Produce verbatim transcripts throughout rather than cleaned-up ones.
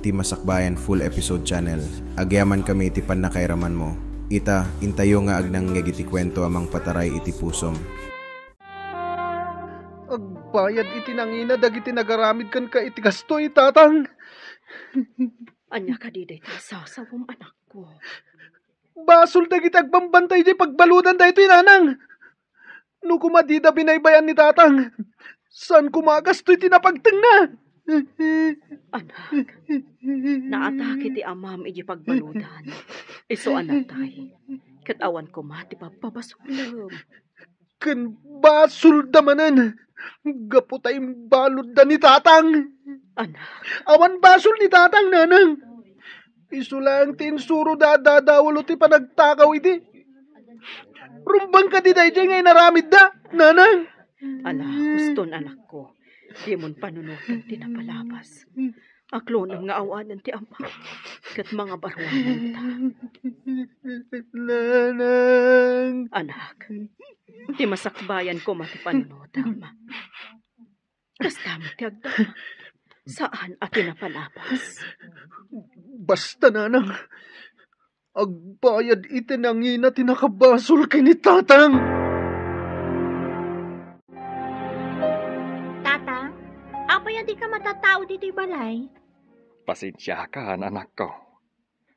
ti Masakbayan Full Episode Channel. Agyamankami iti pannakairamanmo. Ita, intayo nga agnangngeg iti kuento a mangpataray iti pusom. Agbayad iti nangina dagiti nagaramid kenka iti kastoy, Tatang. Ania kadi dayta a sasawem, anakko? Basol dagiti agbambantay idiay pagbaludan daytoy, Nanang. No koma dida binaybay-an ni Tatang, saan koma a kastoy ti napagtengna. Anak, naatake ti amam idiay pagbaludan. Isu a natay, ket awan koma ti pagpabasolem. Ken basolda manen, gapu ta imbaludda ni Tatang. Anak. Awan basol ni Tatang, Nanang. Isu laeng ti insuroda a dadawalu ti panagtakaw idi. Rumbeng kadi daydiay nga inaramidda, Nanang? Ala, huston, anakko. Dimon panunoten ti napalabas. Aklonem nga awanen ti amam ket mangabaruanenta. Nanang. Anak, ti masakbayan koma ti panunotem. Kasta met ti agdama. Saan a ti napalabas. Basta, Nanang, agbayad iti nangina ti nakabasol ken ni Tatang. Tatang, apay a dika matatao ditoy balay? Pasensiakan, anakko.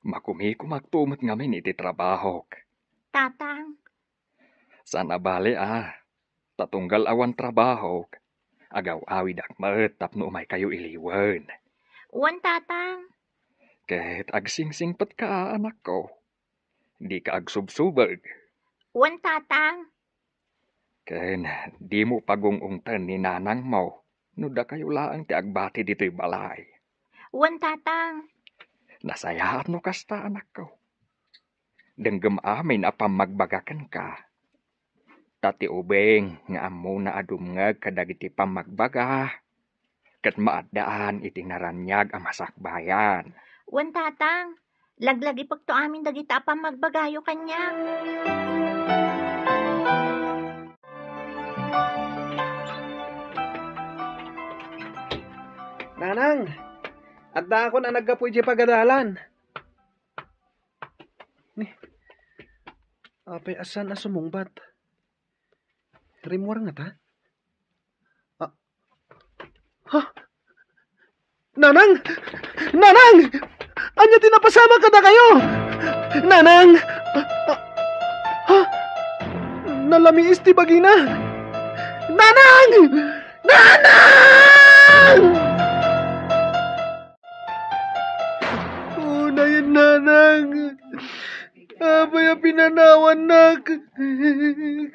Makumikumakto met ngamin iti trabahok. Tatang. Saan a bale a, ta tunggal awan trabahok, agaw-awidak met tapno umaykayo iliwen. Wen, Tatang. Ket agsingsingpetka a, anakko. Dika agsubsubeg. Wen, Tatang. Ken dimo pagung-ungten ni nanangmo no dakayo laeng ti agbati ditoy balay. Wen, Tatang. Nasayaat no kasta, anakko. Denggem amin a pammagbaga kenka. Ta ti ubing nga ammona a dumngeg kadagiti pammagbaga, ket maaddaan iti naraniag a masakbayan. Wen, Tatang, laglagipekto amin dagita a pammagbagayo kaniak. Nanang, addaakon a naggapu idiay pagadalan. Ni, apay a saan a sumungbat? Rimmuar ngata? Ah. Ha? Nanang! Nanang! Ania ti napasamak kadakayo? Nanang! Ah, ah, ha? Nalamiis ti bagina. Nanang! Nanang! Unayen, Nanang. Apay a pinanawannak?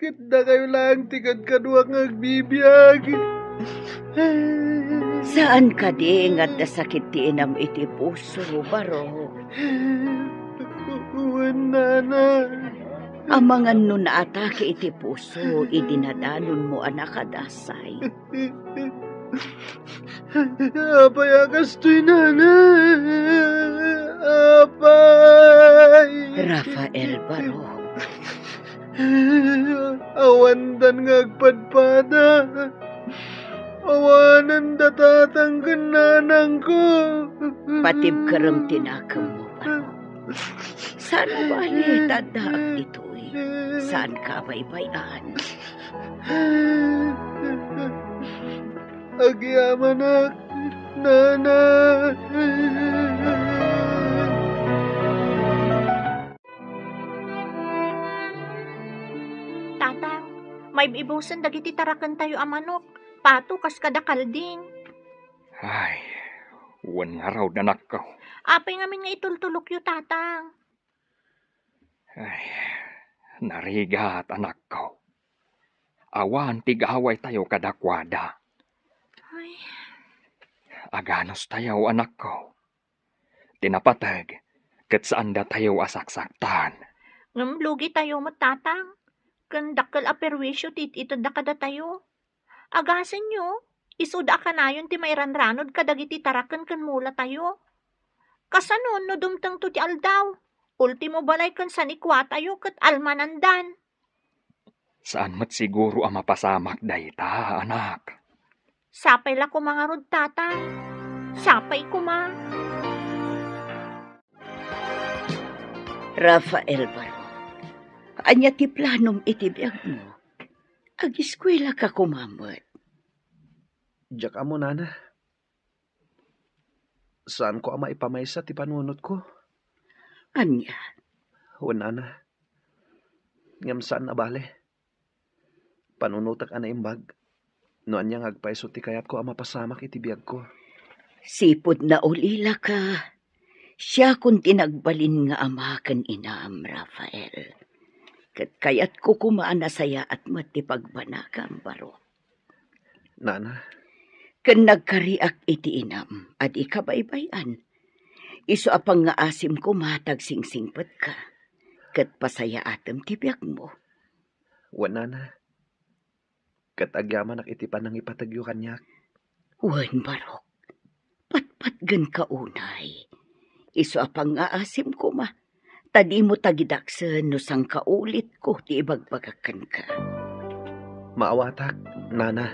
Ket dakayo laeng ti kadkaduak nga agbibiag. Saan kadi nga adda sakit ti inam iti puso, Barok? Wen, Nana. Amangan no naatake iti puso idi nadanonmo a nakadasay. Apay a kastoy, Nana? Apay? Rafael Barok. Awandan nga agpadpada. Awanen da tatang ken nanangko. Patibkerem ti nakemmo, Barok. Saan a bale ta addaak ditoy? Saanka a baybay-an? Agyamanak, Nana. Tatang, maib-ibusen dagiti tarakentayo a manok. Pato kas kada kalding. Ay, wen ngarud, anakko. Apay ngamin nga itultulokyo, Tatang? Ay, narigat, anakko. Awan ti gawaytayo kadakuada. Ay. Aganustayo, anakko. Ti napateg, ket saandatayo a saksaktan. Ngem lugitayo met, Tatang. Ken dakkel a perwisyo ti it-itedda kadatayo. Agasenyo, isuda a kanayon ti mairanranod kadagiti taraken ken mulatayo. Kasano no dumtengto ti aldaw? Ultimo balay ken sanikuatayo ket almanandan. Saan met siguro a mapasamak dayta, anak. Sapay la koma ngarud, Tatang. Sapay koma. Rafael Barok, ania ti planom iti biagmo? Agiskuelaka koma met. Diak ammo, nana. Saanko a maipamaysa ti panunotko. Ania? Wen, nana. Ngem saan a bale. Panunotek a naimbag no ania nga agpayso ti kayatko a mapasamak iti biagko. Sipud naulilaka, siakon ti nagbalin nga ama ken inam, Rafael. Ket kayatko koma a nasayaat met ti pagbanagam, Barok. Nana. Ken nagkariak iti inam a di kabaybay-an. Isu a pangngaasim koma ta agsingsingpetka, ket pasayaatem ti biagmo. Wen, nana. Ket agyamanak iti panangipategyo kaniak. Wen, Barok, patpatgenka unay. Isu a pangngaasim koma, ta dimo tagidaksen no sangkaulitko ti ibagbagak kenka. Maawatak, nana.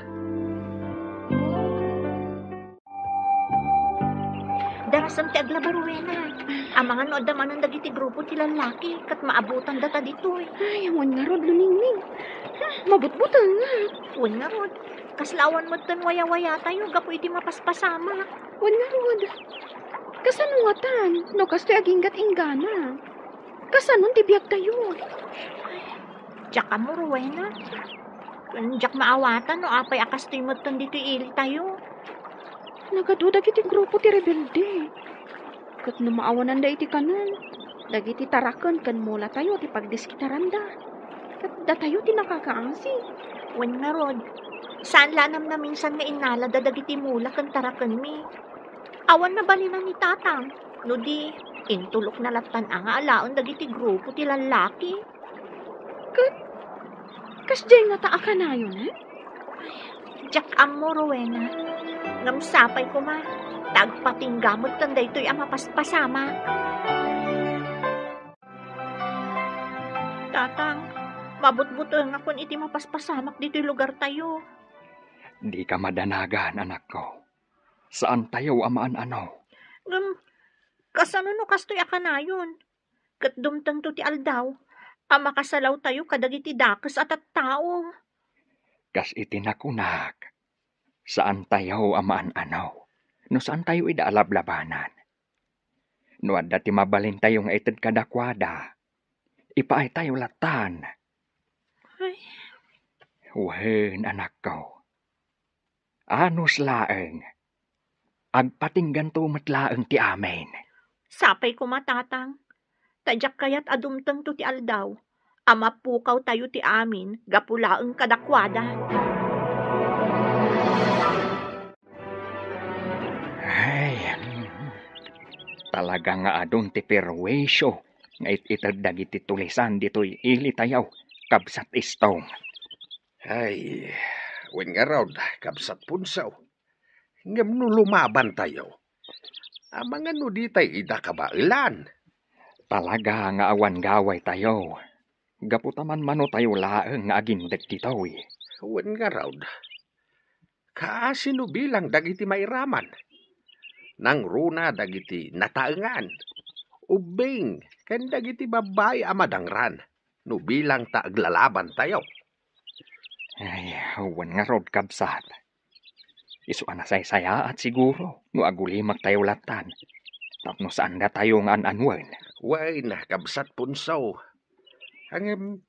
Darasem ti aglaba, Rowena. Amangan no adda manen dagiti grupo ti lallaki ket maabutan data ditoy. Ay, awan ngarud, Luningning. Hmm, mabutbutengngak. Wen ngarud, kasla awan metten wayawayatayo gapu iti mapaspasamak. Wen ngarud, kasano ngatan no kastoy aginggat-inggana? Kasanon ti biagtayo? Diak ammo, Rowena. Ken diak maawatan no apay a kastoy metten ditoy ilitayo. Nagadu dagiti grupo ti rebelde. Ket no maawananda iti kanen, dagiti taraken ken mulatayo ti pagdiskitaranda. Ket datayo ti nakakaasi. Wen ngarud, saan la a namnaminsan nga innalada dagiti mula ken tarakenmi. Awan nabalinan ni Tatang, no di, intulokna lattan a nga alaen dagiti grupo ti lallaki. Ket, kasdiay ngata a kanayon, eh? Diak ammo, Rowena. Ngem sapay koma, ta agpatingga metten daytoy a mapaspasamak. Tatang, mabutbutengakon iti mapaspasamak ditoy lugartayo. Dika madanagan, anakko. Saantayo a maan-ano. Ngem, kasano no kastoy a kanayon? Ket dumtengto ti aldaw a makasalawtayo kadagiti dakes a tattao. Kas iti nakunak, saantayo a maan-ano no saantayo ida a lablabanan. No adda ti mabalintayo nga ited kadakuada, ipaaytayo lattan. Ay. Wen, anakko. Anus laeng. Agpatingganto met laeng ti amin. Sapay koma, Tatang. Ta diak kayat a dumtengto ti aldaw a mapukawtayo ti amin gapu laeng kadakuada. Ay, talaga nga adun ti perwisyo nga it-ited dagiti tulisan ditoy ilitayo, Kabsat Istong. Ay, wen ngarud, Kabsat Punsaw. Ngem no lumabantayo, amangan no ditay ida kabaelan. Talaga nga awan gawaytayo, gapu ta manmanotayo laeng nga agindeg ditoy. Wen ngarud, kaasi no bilang dagiti mairaman. Nangruna dagiti nataengan, ubbing, ken dagiti babbai a madangran no bilang ta aglalabantayo. Ay, wen ngarud, kabsat. Isu a nasaysayaat siguro no agulimaktayo lattan tapno saandatayo nga an-anuen. Wen, Kabsat Punsaw. Ngem,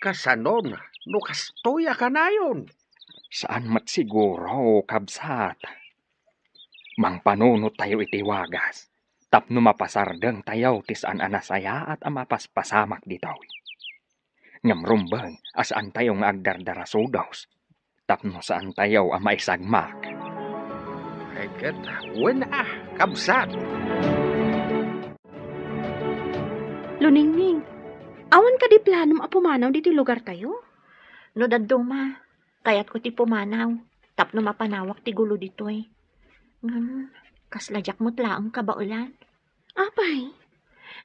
kasanon no kastoy a kanayon? Saan met siguro, kabsat. Mangpanunottayo iti wagas tapno mapasardengtayo ti saan a nasayaat a mapaspasamak ditoy. Ngem rumbeng a saantayo nga agdardarasudos tapno saantayo a maisagmak. Ay, ket wen a, kabsat. Luningning, awan kadi planom a pumanaw ditoy lugartayo? No dadduma, kayatko ti pumanaw tapno mapanawak ti gulo ditoy. Ngem, kasla diak met laeng kabaelan. Apay?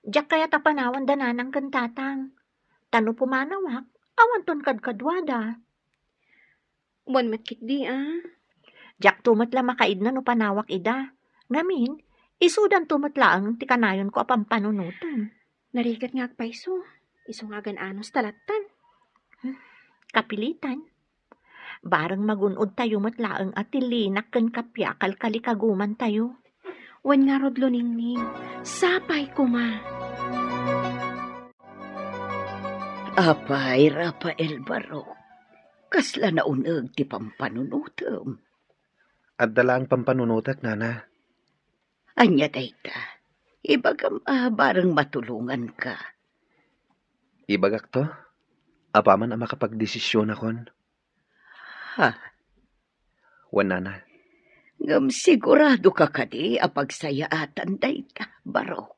Diak kayat a panawan da nanang ken tatang. Ta no pumanawak, awanton kadkaduada. Wen met ketdi a. Diakto met la makaidna no panawak ida. Ngamin, isudanto met laeng ti kanayonko a pampanunoten. Narigat nga agpayso, isu nga agan-anos ta lattan. Hmm, kapilitan. Bareng magun-od tayo met laeng a ti linak ken kappia a kalkalikaguman tayo. Wen ngarud, Luningning, sapay koma. Apay, Rafael Barok, kasla nauneg ti pampanunotem? Adda laeng pampanunotek, Nana. Ania dayta? Ibagam a bareng matulonganka. Ibagakto, apaman a makapagdesisionakon. Ha? Wen, Nana. Ngem siguradoka kadi a pagsayaatan dayta, Barok?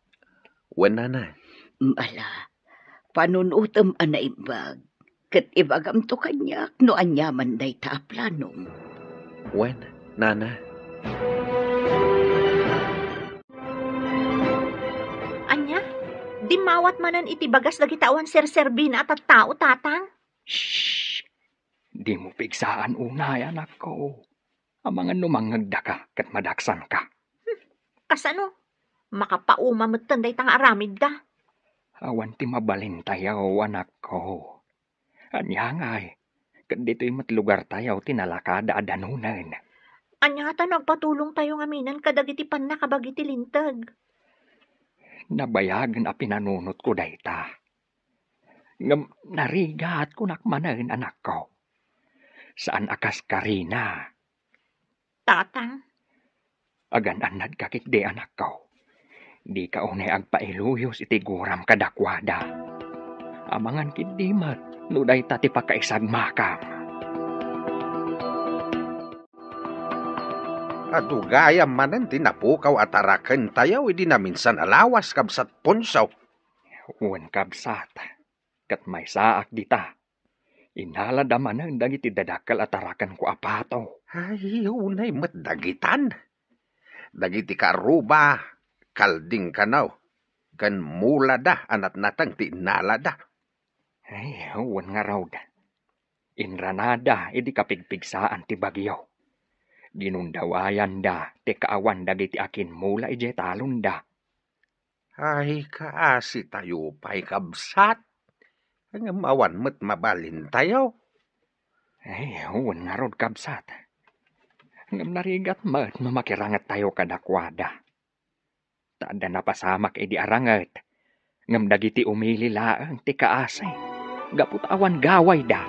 Wen, Nana. Ala, panunotem a naimbag, ket ibagamto kaniak no aniaman dayta a planom. Wen, Nana. Ania? Dimmawat manen iti bagas dagiti awan serserbina a tattao, Tatang? Shh! Dimo pigsaan unay, anakko. Amangan no mangngegdaka ket madaksanka. Kasano? Makapauma metten dayta nga aramidda. Awan ti mabalintayo, anakko. Ania ngay, ket ditoy met lugartayo ti nalakada a danunen. Ania ta no agpatulongtayo ngaminen kadagiti pannakabagi ti linteg? Nabayagen a pinanunotko dayta. Ngem narigat kunak manen, anakko. Saan a kas Karina. Tatang. Agan-annadka ketdi, anakko. Dika unay agpailuyos iti guram kadakuada. Amangan ketdi met no dayta ti pakaisagmakam. Adu gayam manen ti napukaw a tarakentayo idi naminsan a lawas, Kabsat Ponso. Wen, kabsat, ket maysaak dita. Inalada manen dagiti dadakkel a tarakenko a pato. Ay, unay met dagitan. Dagiti karuba, kalding kano, ken mulada a natnateng ti inalada. Ay, wen ngarud. Inranada idi kapigpigsaan ti bagyo. Ginundawayanda ti kaawan dagiti akimmula idiay talonda. Ay, kaasi tayo pay, kabsat. Ngem awan met mabalintayo. Ay, wen ngarud, kabsat. Ngem narigat met no makirangettayo kadakuada. Ta adda napasamak idi aranget, ngem dagiti umili laeng ti kaasi, gapu ta awan gawayda.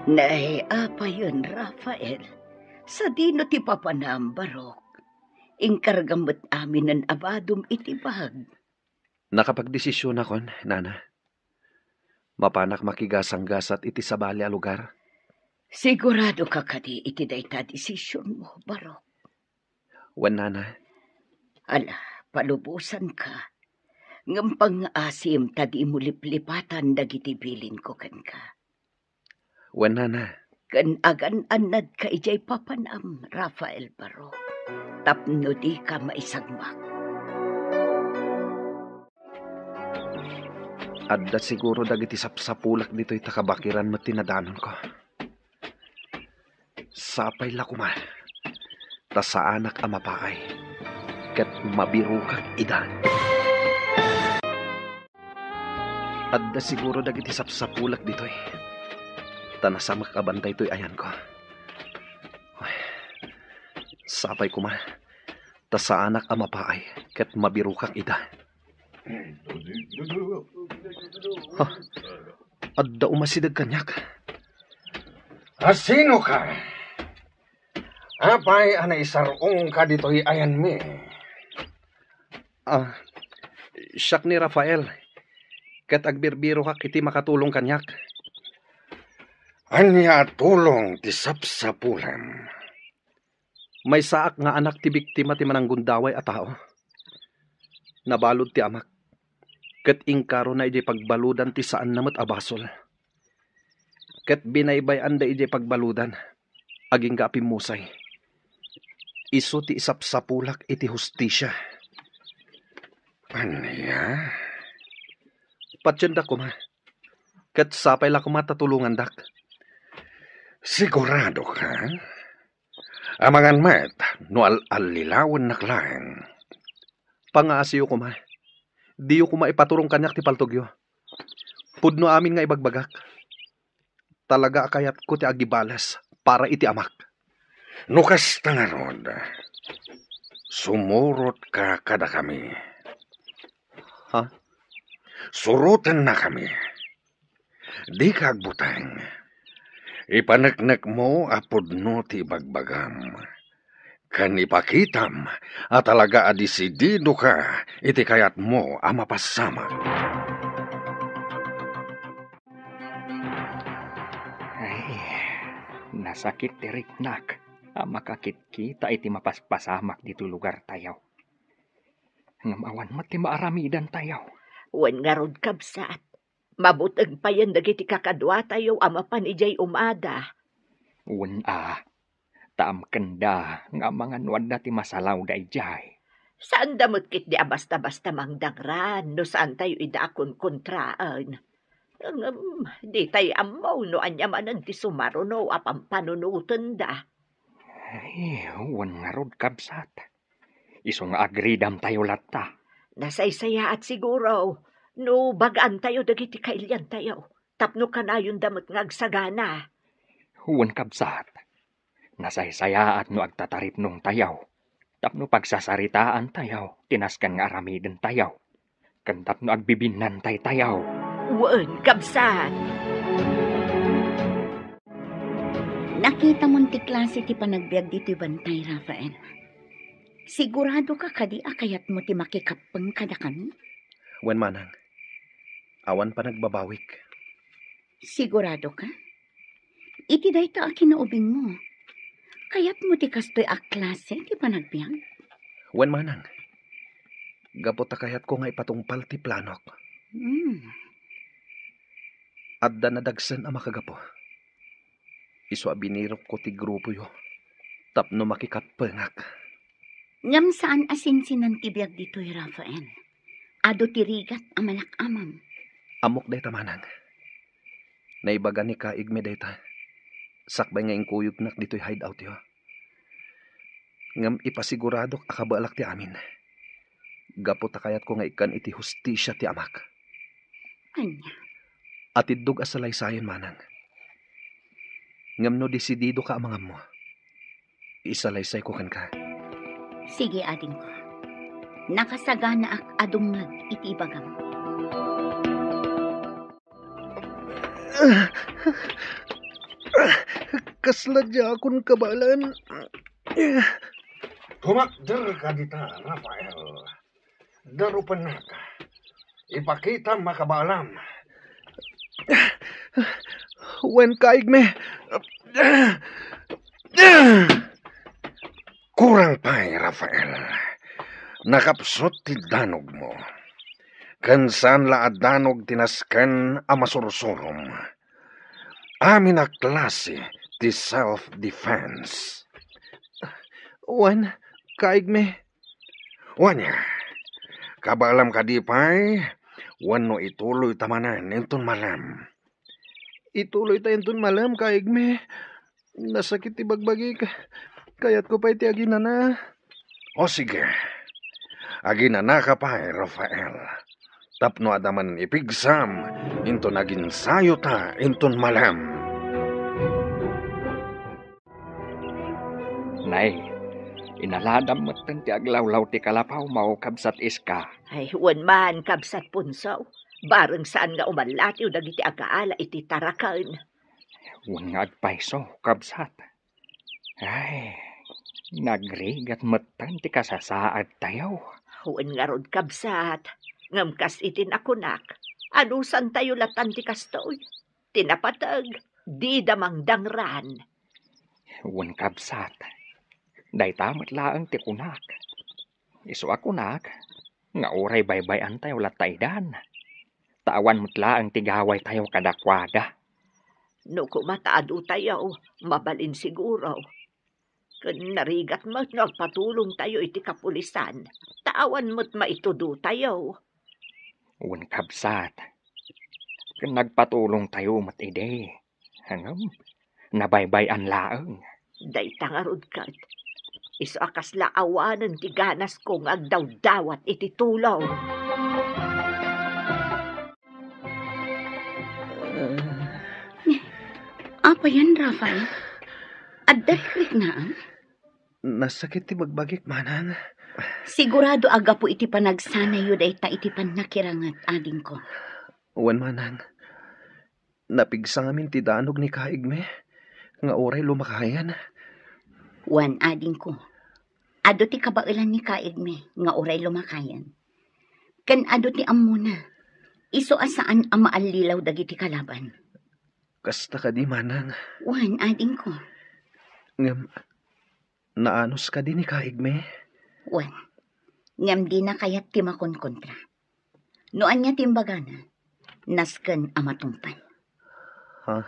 Nay, apayen, Rafael, sadino ti papanam, Barok? Inkargam met aminen a badom iti bag. Nakapagdesisionakon, Nana. Mapanak makigasanggasat iti sabali a lugar. Siguradoka kadi iti dayta a desisionmo, Barok? Wen, Nana. Ala, palubosanka. Ngem pangngaasim ta dimo liplipatan dagiti bilinko kenka. Wen, Nana. Ken agan-annadka idiay papanam, Rafael Barok, tapno dika maisagmak. Adda siguro dagiti sapsapulak ditoy ta kabakiran met ti nadanonko. Sapay la koma, ta saanak a mapaay, ket mabirokak ida. Adda siguro dagiti sapsapulak ditoy, ta nasamak a banda itoy ayanko. Ay, sapay koma, ta saanak a mapaay ket mabirokak ida. Ha? Adda umasideg kaniak. A sinoka? Apay a naisar-ongka ditoy ayanmi? Ah, siak ni Rafael, ket agbirbirokak iti makatulong kaniak. Ania a tulong ti sapsapulam? Maysaak nga anak ti biktima ti mananggundaway a tao. Nabalud ti amak, ket inkarona idiay pagbaludan ti saanna met a basol. Ket binaybay-anda idiay pagbaludan, agingga a pimmusay. Isu ti isapsapulak iti hustisia. Ania? Patiendak koma, ket sapay la koma ta tulongandak. Siguradoka? Amangan met no al-allilawennak laeng. Pangaasiyo koma. Diyo koma ipaturong kaniak ti paltogyo. Pudno amin nga ibagbagak. Talaga a kayatko ti agibales para iti amak. No kasta ngarud, sumurotka kadakami. Ha? Surotennakami. Dika agbuteng. Ipaneknekmo a pudno ti ibagbagam. Ken ipakitam a talaga a desididoka iti kayatmo a mapasama. Ay, nasakit ti riknak a makakitkita iti mapaspasamak ditoy lugartayo. Ngem awan met ti maaramidantayo. Wen ngarud, kabsat, mabuteng payen dagiti kakaduatayo a mapan idiay umada. Wen a, ta amkenda nga amangan no adda ti masalawda idiay. Saanda met ketdi a basta-basta mangdangran no saantayo ida a konkontraen. Ngem, ditay ammo no ania manen ti sumaruno a pampanunotenda. Ay, wen ngarud, kabsat. Isu nga agridamtayo latta. Nasaysayaat siguro no bagaantayo dagiti kailiantayo tapno kanayonda met nga agsagana. Wen, kabsat, nasaysayaat no agtataripnongtayo tapno pagsasaritaantayo ti nasken nga aramidentayo ken tapno agbibinnantaytayo. Wen, kabsat. Nakitamon ti klase ti panagbiag ditoy bantay, Rafael. Siguradoka kadi a kayatmo ti makikappeng kadakami? Wen, manang. Awan panagbabawik. Siguradoka? Iti dayta a kinaubingmo, kayatmo ti kastoy a klase ti panagbiag? Wen, manang. Gapu ta kayatko nga ipatungpal ti planok. Hmm. Adda nadagsen a makagapu. Isu a binirokko ti grupoyo tapno makikappengak. Ngem saan a sinsinan ti biag ditoy, Rafael. Adu ti rigat a malak-amam. Ammok dayta, manang. Naibaga ni Kaigme dayta sakbay nga inkuyognak ditoy hideoutyo. Ngem ipasiguradok a kabaelak ti amin. Gapu ta kayatko nga ikkan iti hustisia ti amak. Ania? Atiddog a salaysayen, manang. Ngem no desididoka a mangammo, isalaysayko kenka. Sige, adingko. Nakasaganaak a dumngeg iti ibagam. Kasla diakon kabaelan. Tumakderka dita, Rafael. Darupennaka. Ipakitam a kabaelam. Wen, Kaigme. Kurang pay, Rafael. Nakapsut ti danogmo. Ken saan la a danog ti nasken a masursurom. Amin a klase ti self-defense. Wen, Kaigme. Wen, kabaelam kadi pay wenno ituloyta manen inton malem? Ituloyta inton malem, Kaigme. Nasakit ti bagbagik. Kayatko pay ti aginana. O sige, aginanaka pay, Rafael, tapno adda manen ipigsam inton aginsayota inton malem. Nay, inaladam metten ti aglawlaw ti kalapawmo, kabsat Iska. Ay, wen man, kabsat Punso. Bareng saan nga umallatiw dagiti agaala iti taraken. Wen nga agpayso, kabsat. Ay, nagrigat metten ti kasasaadtayo. Wen ngarud, kabsat, ngem kas iti nakunak, anusantayo latan ti kastoy. Ti napateg, dida mangdangran. Wen, kabsat, dayta met laeng ti kunak. Isu a kunak nga uray baybay-antayo latta idan, ta awan met laeng ti gawaytayo kadakuada. No koma ta adutayo, mabalin siguro. Ken narigat met no agpatulongtayo iti kapulisan, ta awan met maitudutayo. Wen, kabsat, ken nagpatulongtayo met idi. Ngem, nabaybay-an laeng. Dayta ngarud ket, Isu a kasla awanen ti ganasko nga agdawdawat iti tulong. Apayen, Rafael? Adda ti riknaem? Nasakit ti bagbagik, manang. Sigurado a gapu iti panagsanayyo dayta iti pannakiranget, adingko. Wen, manang. Napigsa ngamin ti danog ni kaigmi nga uray lumakayen. Wen, adingko. Adu ti kabaelan ni kaigmi nga uray lumakayen. Ken adu ti ammona. Isu a saan a maallilaw dagiti kalaban. Kasta kadi, manang? Wen, adingko. Ngem, naanus kadi ni kaigmi? Wen, ngem dina kayat ti makonkontra. No ania ti imbagana, nasken a matungpal. Ha?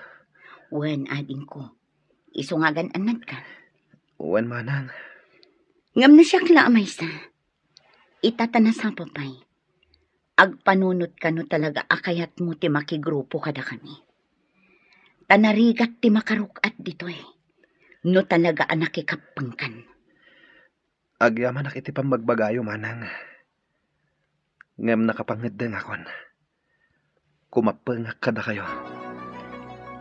Wen, adingko. Isu nga agan-annadka. Wen, manang. Ngem no siak la a maysa, ita ta nasapa pay, agpanunot ka no talaga a kayatmo ti makigrupo kadakami. Ta narigat ti makaruk-at ditoy, no talaga a nakikappengkan. Agyamanak iti pammagbagayo, manang. Ngem nakapangeddengakon. Kumappengak kadakayo.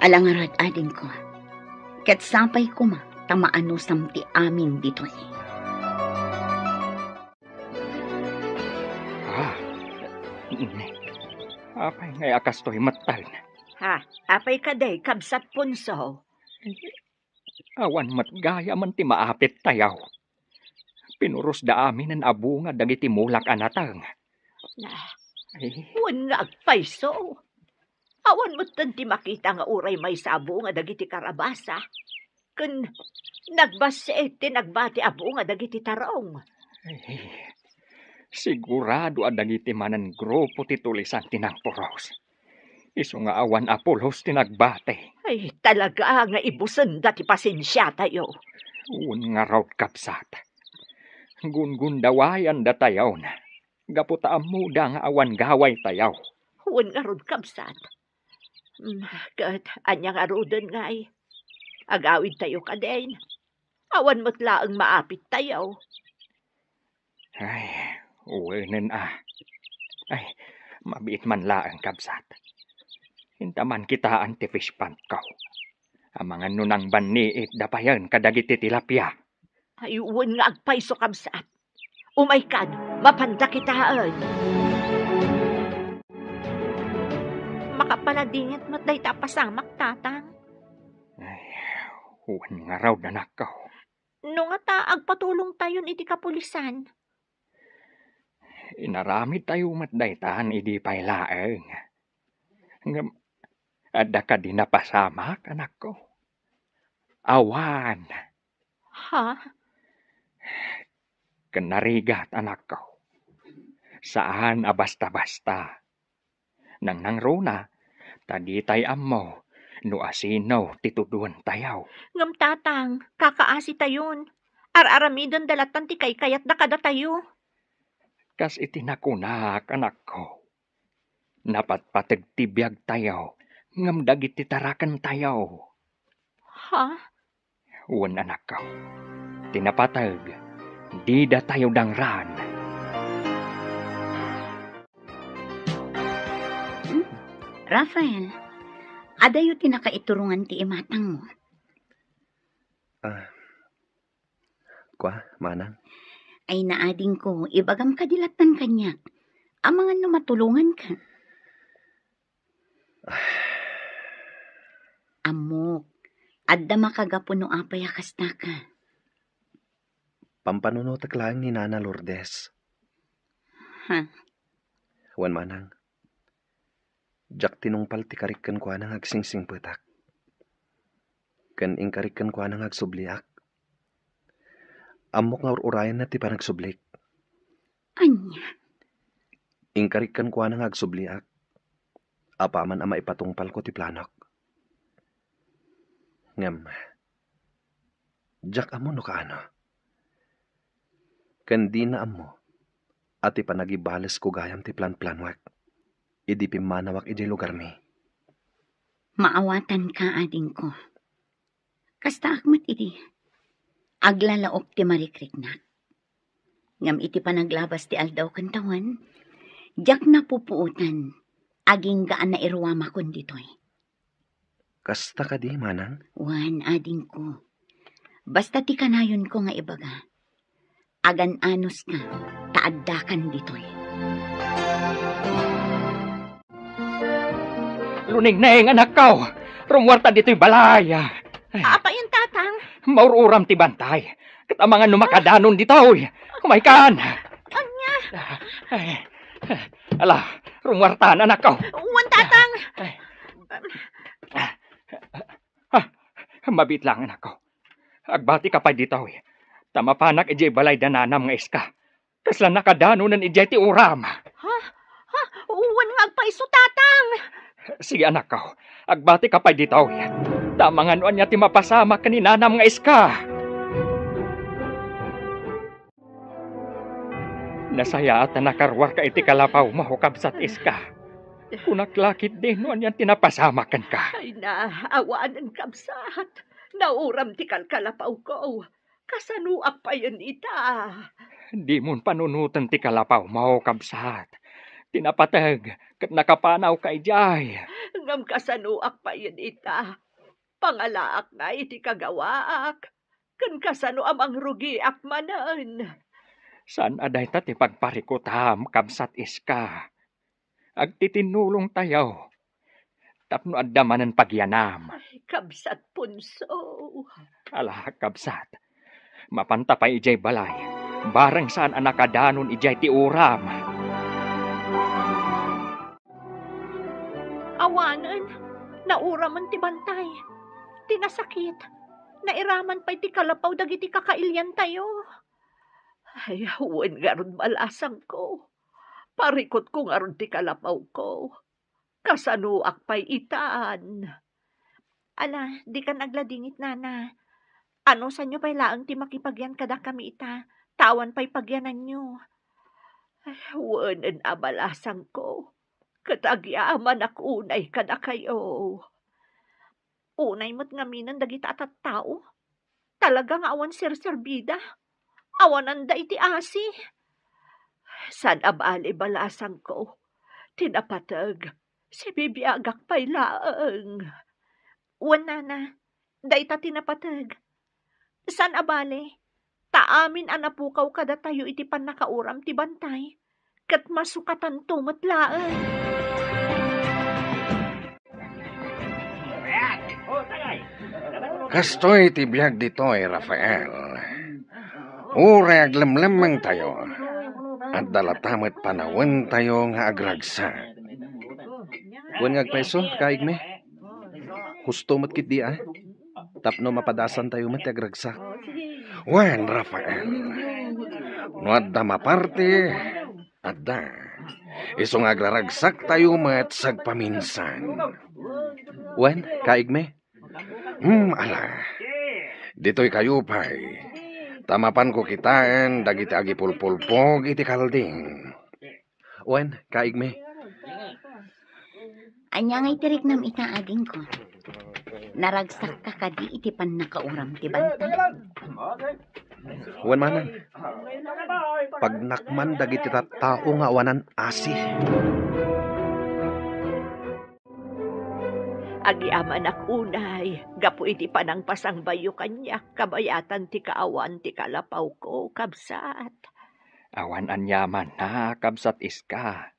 Ala ngarud, adingko. Ket sapay koma ta maanusam ti amin ditoy. Ah, ne. Apay ngay a kastoy metten? Ha, apay kadi, Kabsat Ponso? Awan met gayamen ti maapit tayo. Pinurosda aminen a bunga dagiti mulak a nateng. Na, Ay. Wen nga agpayso. Awan metten ti makita nga uray maysa a bunga dagiti karabasa. Ken nagbassit ti nagbati a bunga dagiti tarong. Ay, sigurado a dagiti manen grupo ti tulisan ti nangpuros. Isu nga awan a pulos ti nagbati. Ay, talaga nga ibusenda ti pasensiatayo. Wen ngarud, kabsat. Gungundawayandatayon. Gapu ta ammoda nga awan gawaytayo. Wen ngarud, kabsat. Mm, ket ania ngaruden ngay? Agawidtayo kadin. Awan met laeng maapittayo. Ay, wenen a. Ay, mabiit man laeng, kabsat. Inta man kitaan ti fish pond ko. Amangan no nangbanniit da payen kadagiti tilapia. Ay, wen nga agpayso, kabsat. Umaykan, mapanda kitaen. Makapaladingit met dayta a pasamak, Tatang. Ay, wen ngarud, anakko. No nga ta agpatulongtayon iti kapulisan. Inaramidtayo met daytan idi pay laeng. Ngem, adda kadi napasamak, anakko? Awan. Ha? Ken narigat, anakko. Saan a basta-basta. Nangnangruna, ta ditay ammo no asino ti tuduentayo. Ngem, Tatang, kakaasitayon. Ar-aramidenda lattan ti kaykayatda kadatayo. Kas iti nakunak, anakko, napatpateg ti biagtayo ngem dagiti tarakentayo. Ha? Wen, anakko, ti napateg, didatayo dangran. Hmm? Rafael, adayo ti nakaiturongan ti imatangmo? Ah, kua, manang? Ay, naadingko, ibagam kadi lattan kaniak. Amangan no matulonganka. Ammok, adda makagapu no apay a kastaka. Pampanunotek laeng ni Nana Lourdes. Ha? Wen, manang. Diak tinungpal ti karik kenkuana nga agsingsingpetak. Ken inkarik kenkuana nga agsubliak. Ammok nga ur-urayanna ti panagsublik. Ania? Inkarik kenkuana nga agsubliak. Apaman a maipatungpalko ti planok. Ngem, diak ammo no kaano. Ken dina ammo a ti panagibalesko gayam ti planplanuek idi pimmanawak idiay lugarmi. Maawatanka, adingko. Kastaak met idi. Aglalaok ti marikriknak. Ngem iti panaglabas ti aldaw ken tawen, diak napupuotan, agingga a nairuamakon ditoy. Kasta kadi, manang? Wen, adingko. Basta ti kanayonko nga ibaga, agan-anoska, ta addakan ditoy. Lunengneng, anakko! Rummuarta ditoy balay! Ay. Apay, tatang? Maur-uram ti bantay. Ket amangan no makadanon ditoy. Umaykan! Ania? Ay. Ala, rummuartan, anakko. Wen, tatang. Ay. Ah, mabiit lang, anakko. Agbatika pay ditoy. Ta mapanak idiay balay da nanam nga iska. Kasla nakadanonen idiay ti uram. Ha? Ha? Wen nga agpayso, tatang. Sige, anakko. Agbatika pay ditoy. Ta amangan no ania ti mapasamak ken ni nanam nga iska. Nasayaat a nakaruarka iti kalapawmo, kabsat iska. Kunak la ketdi no anian ti napasamak kenka. Ay na, awanen, kabsat. Nauram ti kalkalapawko. Kasanoak payen ita? Dimon panunoten ti kalapawmo, kabsat. Ti napateg ket nakapanawka idiay. Ngem kasanoak payen ita? Pangalaak ngay iti kagawaak. Ken kasano a mangrugiak manen? Saan a dayta ti pagparikutam, kabsat iska. Agtitinnulongtayo tapno adda manen pagyanam. Ay, kabsat Ponso. Ala, kabsat. Mapanta pay idiay balay. Bareng saan a nakadanon idiay ti uram. Awanen, nauramen ti bantay. Ti nasakit, nairaman pay ti kalapaw dagiti kakailiantayo. Ay, wen ngarud, balasangko. Parikutko ngarud ti kalapawko. Kasanoak pay itan? Ala, dikan agladingit, nana. Anusanyo pay laeng ti makipagyan kadakami ita, ta awan pay pagyananyo. Ay, wenen a balasangko, ket agyamanak unay kadakayo. Unay met ngaminen dagita a tattao. Talaga nga awan serserbida. Awananda iti asi. Saan a bale, balasangko. Ti napateg, sibibiagak pay laeng. Wen, nana, dayta ti napateg. Saan a bale, ta amin a napukaw kadatayo iti pannakauram ti bantay, ket masukatanto met laeng. Kastoy ti biag ditoy, Rafael. Uray aglemlemmengtayo, adda latta met panawentayo nga agragsak. Wen nga agpayso, kaigmi? Husto met ketdi a, tapno mapadasantayo met ti agragsak. Wen, Rafael, no adda maparti, adda. Isu nga agraragsaktayo met sagpaminsan. Wen, kaigmi? Hmm, ala. Ditoykayo pay. Ta mapanko kitaen dagiti agipulpulpog iti kalding. Wen, kaigmi? Ania ngay ti riknam ita, agingko? Naragsakka kadi iti pannakauram ti bantay? Wen manen, pagnakman dagiti tattao nga awanan asi. Agyamanak unay gapu iti panangpasangbayo kaniak kabayatan ti kaawan ti kalapawko, kabsat. Awan aniamanna, kabsat Iska.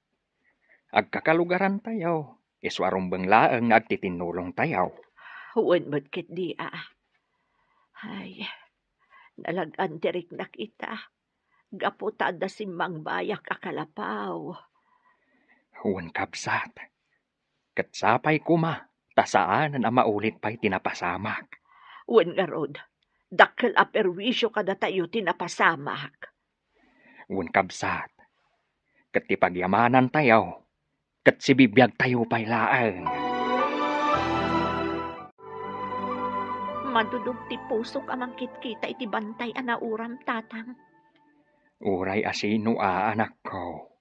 Agkakalugarantayo, isu a rumbeng laeng nga agtitinnulongtayo. Wen met ketdi a. Ay, nalag-an ti riknak ita, gapu ta adda simmangbayak a kalapaw. Wen, kabsat, ket sapay koma ta saanen a maulit pay ti napasamak. Wen ngarud, dakkel a perwisio kadatayo ti napasamak. Wen, kabsat, ket ti pagyamanantayo ket sibibiagtayo pay laeng. Madudog ti pusok a mangkitkita iti bantay a nauram, tatang. Uray a sino a, anakko,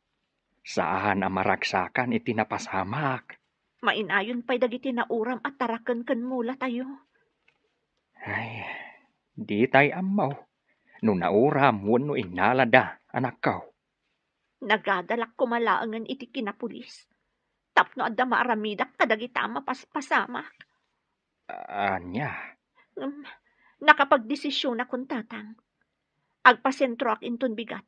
saan a maragsakan iti napasamak. Mainayon pay dagiti nauram a taraken ken mulatayo. Ay, Ditay ammo no nauram wenno innalada, anakko. Nagadalak koma laengen iti kinapulis tapno adda maaramidak kadagita a mapaspasamak. Ania? Ngem, nakapagdesisionakon, Tatang. Agpasentroak inton bigat,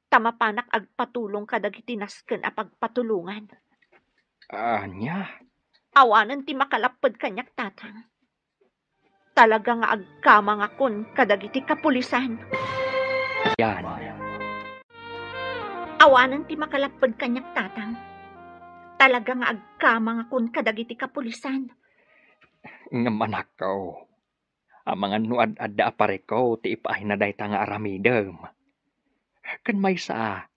ta mapanak agpatulong kadagiti nasken a pagpatulongan. Ania? Awanen ti makalapped kaniak, Tatang. Talaga nga agkamangakon kadagiti kapulisan. Yan. Awanen ti makalapped kaniak, Tatang. Talaga nga agkamangakon kadagiti kapulisan. Ngem anakko, amangan no ad-adda a parikut ti ipaayna dayta nga aramidem. Ken maysa,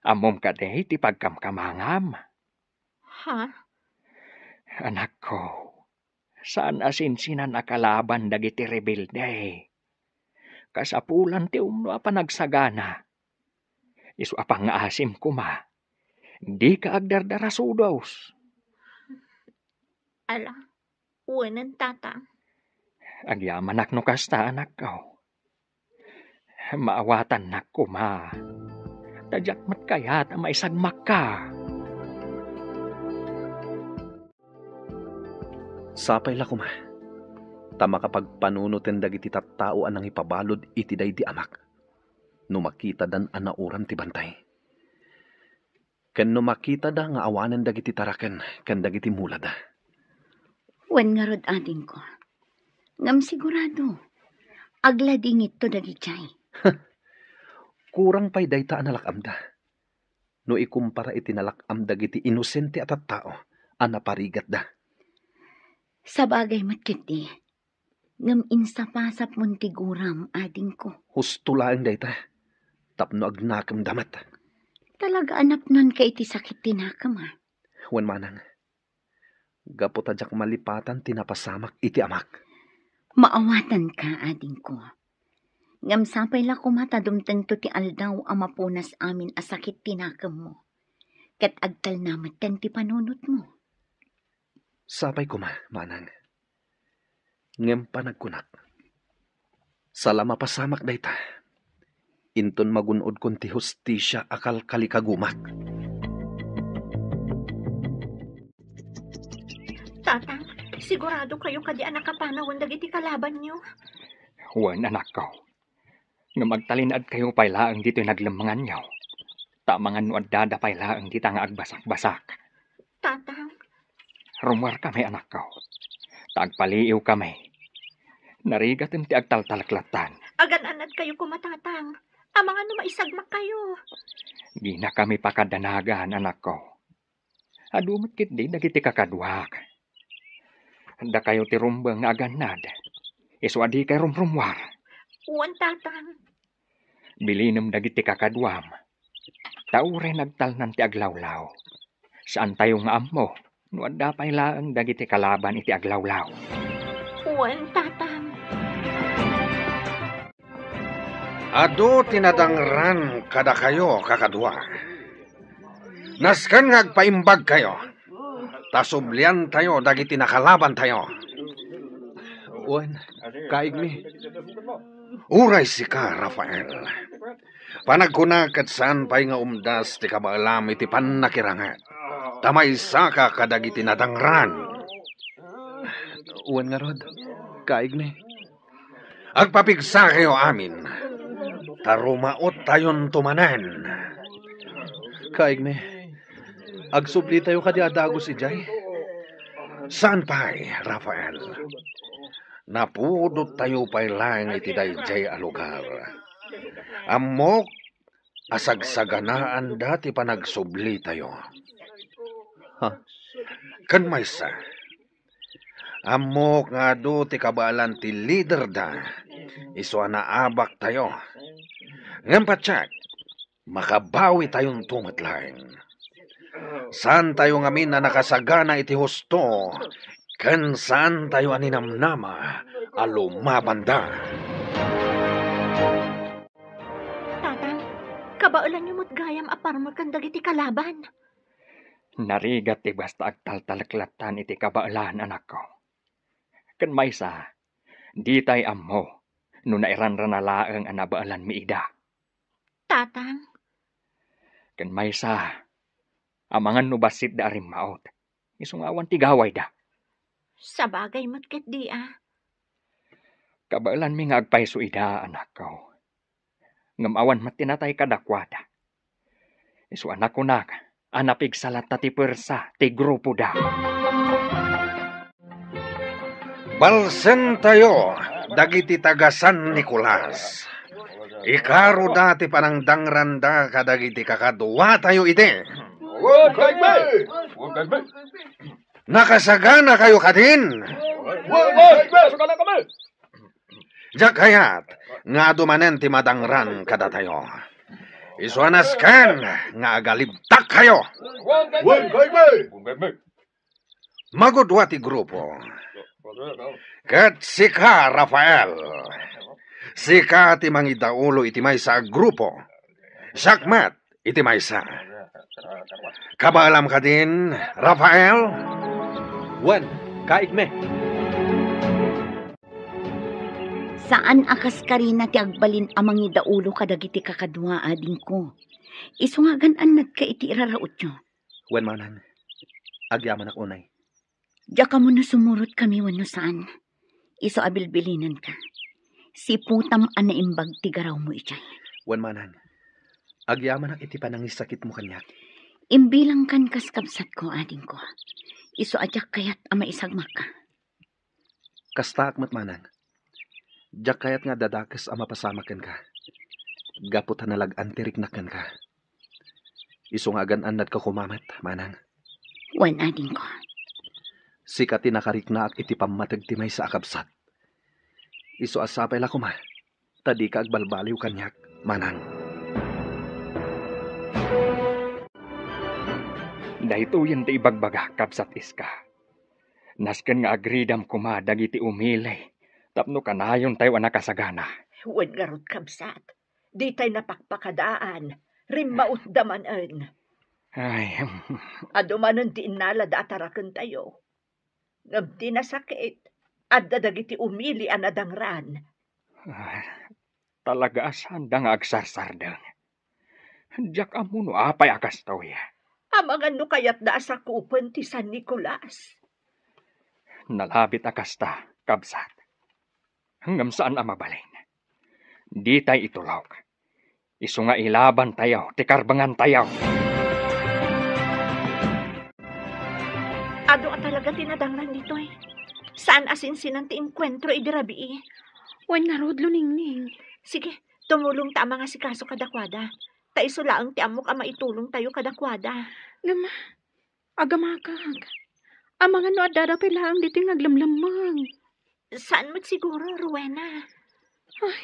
ammom kadi ti pagkamkamangam? Ha? Anakko, saan a sinsinan a kalaban dagiti rebelde. Kasapulan ti umno a panagsagana. Isu a pangngaasim koma, dika agdardarasudos. Ala, wenen, Tatang. Agyamanak no kasta, anakko. Maawatannak koma. Ta diak met kayat a maisagmakka. Sapay la koma, ta makapagpanunoten dagiti tattao a nangipabalud iti daydi amak, no makitadan a nauram ti bantay. Ken no makitada nga awanen dagiti taraken ken dagiti mulada. Wen ngarud, adingko. Ngem sigurado, agladingitto dagidiay. Kurang pay dayta a nalak-amda, no ikumpara iti nalak-am dagiti inosente a tattao a naparigatda. Sabagay met ketdi, ngem insapasapmon ti guram, adingko. Husto laeng dayta, tapno agnakemda met. Talaga a napnonka iti sakit ti nakem, a? Wen manang, gapu ta diak malipatan ti napasamak iti amak. Maawatanka, adingko. Ngem sapay la koma ta dumtengto ti aldaw a mapunas amin a sakit ti nakemmo, ket agtalna metten ti panunotmo. Sapay koma, manang. Ngem panagkunak, sala mapasamak dayta, inton magun-odkon ti hustisia a kalkalikagumak. Tatang, sigurado kayo kadi a nakapanawen dagiti kalabanyo? Wen, anakko. Ngem agtalinaedkayo pay laeng ditoy naglemmenganyo, ta amangan no addada pay laeng dita nga agbasakbasak. Tatang. Rummuarkami, anakko, ta agpaliiwkami. Narigaten ti agtaltaleklattan. Agan-anadkayo koma, Tatang. Amangan no maisagmakkayo. Dinakami pakadanagan, anakko. Adu met ketdi dagiti kakaduak. Dakayo ti rumbeng nga agannad, isu a dikay rumrummuar. Wen, Tatang. Bilinem dagiti kakaduam, ta uray nagtalnan ti aglawlaw, saantayo nga ammo no adda pay laeng dagiti kalaban iti aglawlaw. Wen, Tatang. Adu ti nadangran kadakayo, kakadua. Nasken nga agpaimbagkayo, ta subliantayo dagiti nakalabantayo. Wen, kaigmi. Uray sika, Rafael. Panagkuna ket saan pay nga umdas ti kabaelam iti pannakiranget, ta maysaka kadagiti nadangran. Wen ngarud, kaigmi. Agpapigsakayo amin, ta rumaottayonto manen. Kaigmi, agsublitayo kadi a dagus idiay? Saan pay, Rafael. Napudottayo pay laeng iti daydiay a lugar. Ammok a sagsaganaanda ti panagsublitayo. Ha? Ken maysa, ammok nga adu ti kabaelan ti liderda, isu a naabaktayo. Ngem patiek, makabawitayonto met laeng. Saantayo ngamin a nakasagana iti husto, ken saantayo a ninamnama a lumabanda. Tatang, kabaelanyo met gayam a parmekan dagiti kalaban. Narigat ti basta agtaltaleklattan iti kabaelan, anakko. Ken maysa, ditay ammo no nairanrana laeng a nabaelanmi ida. Tatang? Ken maysa, amangan no bassitda a rimmaut, isu nga awan ti gawayda. Sabagay met ketdi a. Kabaelanmi nga agpayso ida, anakko. Ngem awan met ti natay kadakuada. Isu a nakunak a napigsa latta ti puersa ti grupoda. Balsentayo dagiti taga San Nicolas. Ikaroda ti panangdangranda kadagiti kakaduatayo idi. Nakasaganakayo kadin? Diak kayat nga adu manen ti madangran kadatayo. Isu a nasken nga agalibtakkayo. Magudua ti grupo. Ket sika, Rafael, sika ti mangidaulo iti maysa a grupo. Siak met iti maysa. Kabaelam kadin, Rafael? Wen, kaigmi. Saan a kas karina ti agbalin a mangidaulo kadagiti kakadua, adingko. Isu nga agan-annadka iti irarautyo. Wen manang, agyamanak unay. Diak ammo no sumurotkami wenno saan. Isu a bilbilinenka. Siputam a naimbag ti garawmo idiay. Wen manang, agyamanak iti panangisakitmo kaniak. Imbilangkan kas kabsatko, adingko. Isu a diak kayat a maisagmakka. Kastaak met manang. Diak kayat nga addadakes a mapasamak kenka. Gapu ta nalag-an ti riknak kenka. Isu nga agan-annadka koma met, manang. Wen, adingko. Sika ti nakariknaak iti pammateg ti maysa a kabsat. Isu a sapay la koma ta dika agbalbaliw kaniak, manang. Daytoyen ti ibagbagak, kabsat Iska. Nasken nga agridam koma dagiti umili tapno kanayontayo a nakasagana. Wen ngarud, kabsat, ditay napakpakadaan, rimmautda manen. Ay, hmm. Adu manen ti innalada a tarakentayo. Ngem ti nasakit, adda dagiti umili a nadangran. Ah, talaga a saanda nga agsarsardeng. Diak ammo no apay a kastoy. Amangan no kayatda a sakupen ti San Nicolas. Nalabit a kasta, kabsat. Ngem saan a mabalin. Ditay itulok. Isu nga ilabantayo ti karbengantayo. Adu a talaga ti nadangran ditoy. Saan a sinsinan ti enkuentro idi rabii. Wen ngarud, Luningning. Sige, tumulongta a mangasikaso kadakuada. Ta isu laeng ti ammok a maitulongtayo kadakuada. Ngem, agamakak. Amangan no addada pay laeng ditoy nga aglemlemmeng. Saan met siguro, Rowena? Ay,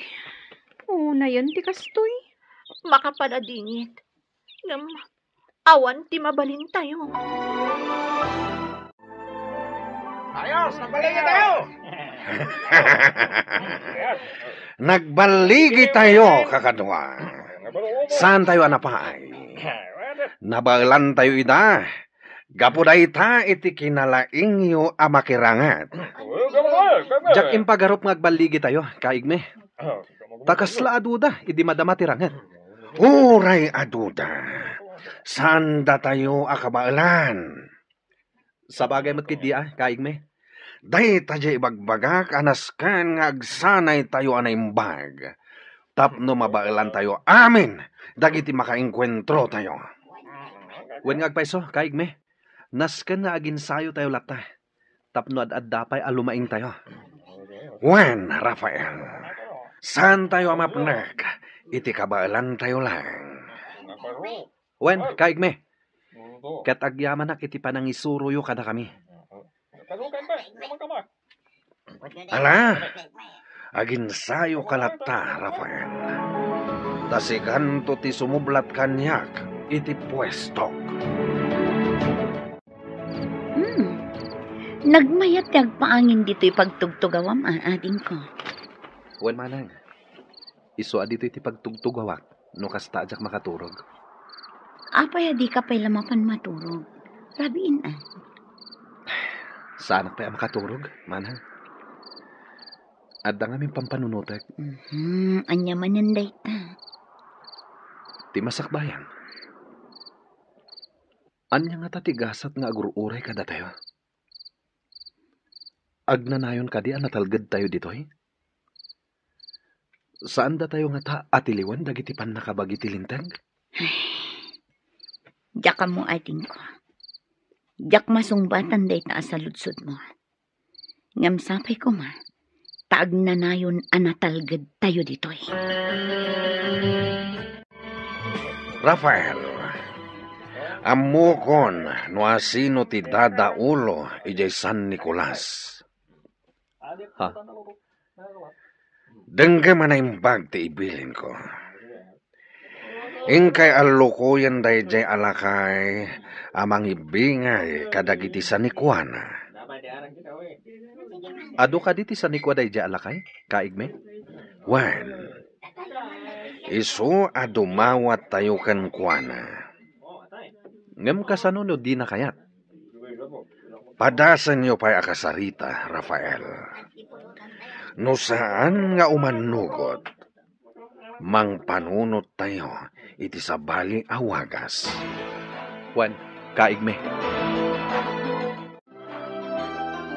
unayen ti kastoy. Makapaladingit. Ngem, awan ti mabalintayo. Ayos, nagbaligi tayo. Nagbaligi tayo, kakadua. Saan tayo a napaay? Nabaelan tayo ida. Gapu dayta iti kinalaingyo a makiranget. Diak impagarup nga agbaligi tayo, kaigmi. Ta kasla a duda idi madama ti ranget. Uray a duda, saan datayo a kabaelan. Sabagay met ketdi a, kaigmi. Dayta diay ibagbagak a nasken nga agsanaytayo a naimbag tapno mabaelantayo amin dagiti makaenkuentrotayo. Wen nga agpayso, kaigmi, nasken nga aginsayotayo latta tapno ad-adda pay a lumaingtayo. Wen, Rafael, saantayo a mapnek iti kabaelantayo laeng. Wen, kaigmi, ket agyamanak iti panangisuroyo kadakami. Ala, aginsayoka latta, Rafael. Ta sikanto ti sumublat kaniak iti puestok. Hmm. Nagmayat ti agpaangin ditoy pagtugtugawam, a, adingko. Wen manang, isu a ditoy ti pagtugtugawak no kasta a diak makaturog. Apay a dika pay la mapan maturog? Rabiin a. Saanak pay a makaturog, manang. Adda ngamin pampanunotek. Mhm, ania manen dayta? Ti masakbayan. Ania ngata ti gasat nga agur-uray kadatayo? Agnanayon kadi a natalgedtayo ditoy? Saandatayo ngata a tiliwen dagiti pannakabagi ti Linteg? Diak ammo, adingko. Diak masungbatan dayta a saludsodmo. Ngem sapay koma, ta agnanayon a natalgedtayo ditoy. Rafael, ammokon no asino ti dadaulo idiay San Nicolas. Ha? Denggem a naimbag ti ibilinko. Inkay allukoyen daydiay a lakay a mangibbingay kadagiti sanikuana. Adu kadi ti sanikua daydiay a lakay, kaigmi? Wen, isu a dumawattayo kenkuana. Ngem kasano no dina kayat? Padasenyo pay a kasarita, Rafael. No saan nga umannugot, mangpanunottayo iti sabali a wagas. Wen, kaigmi.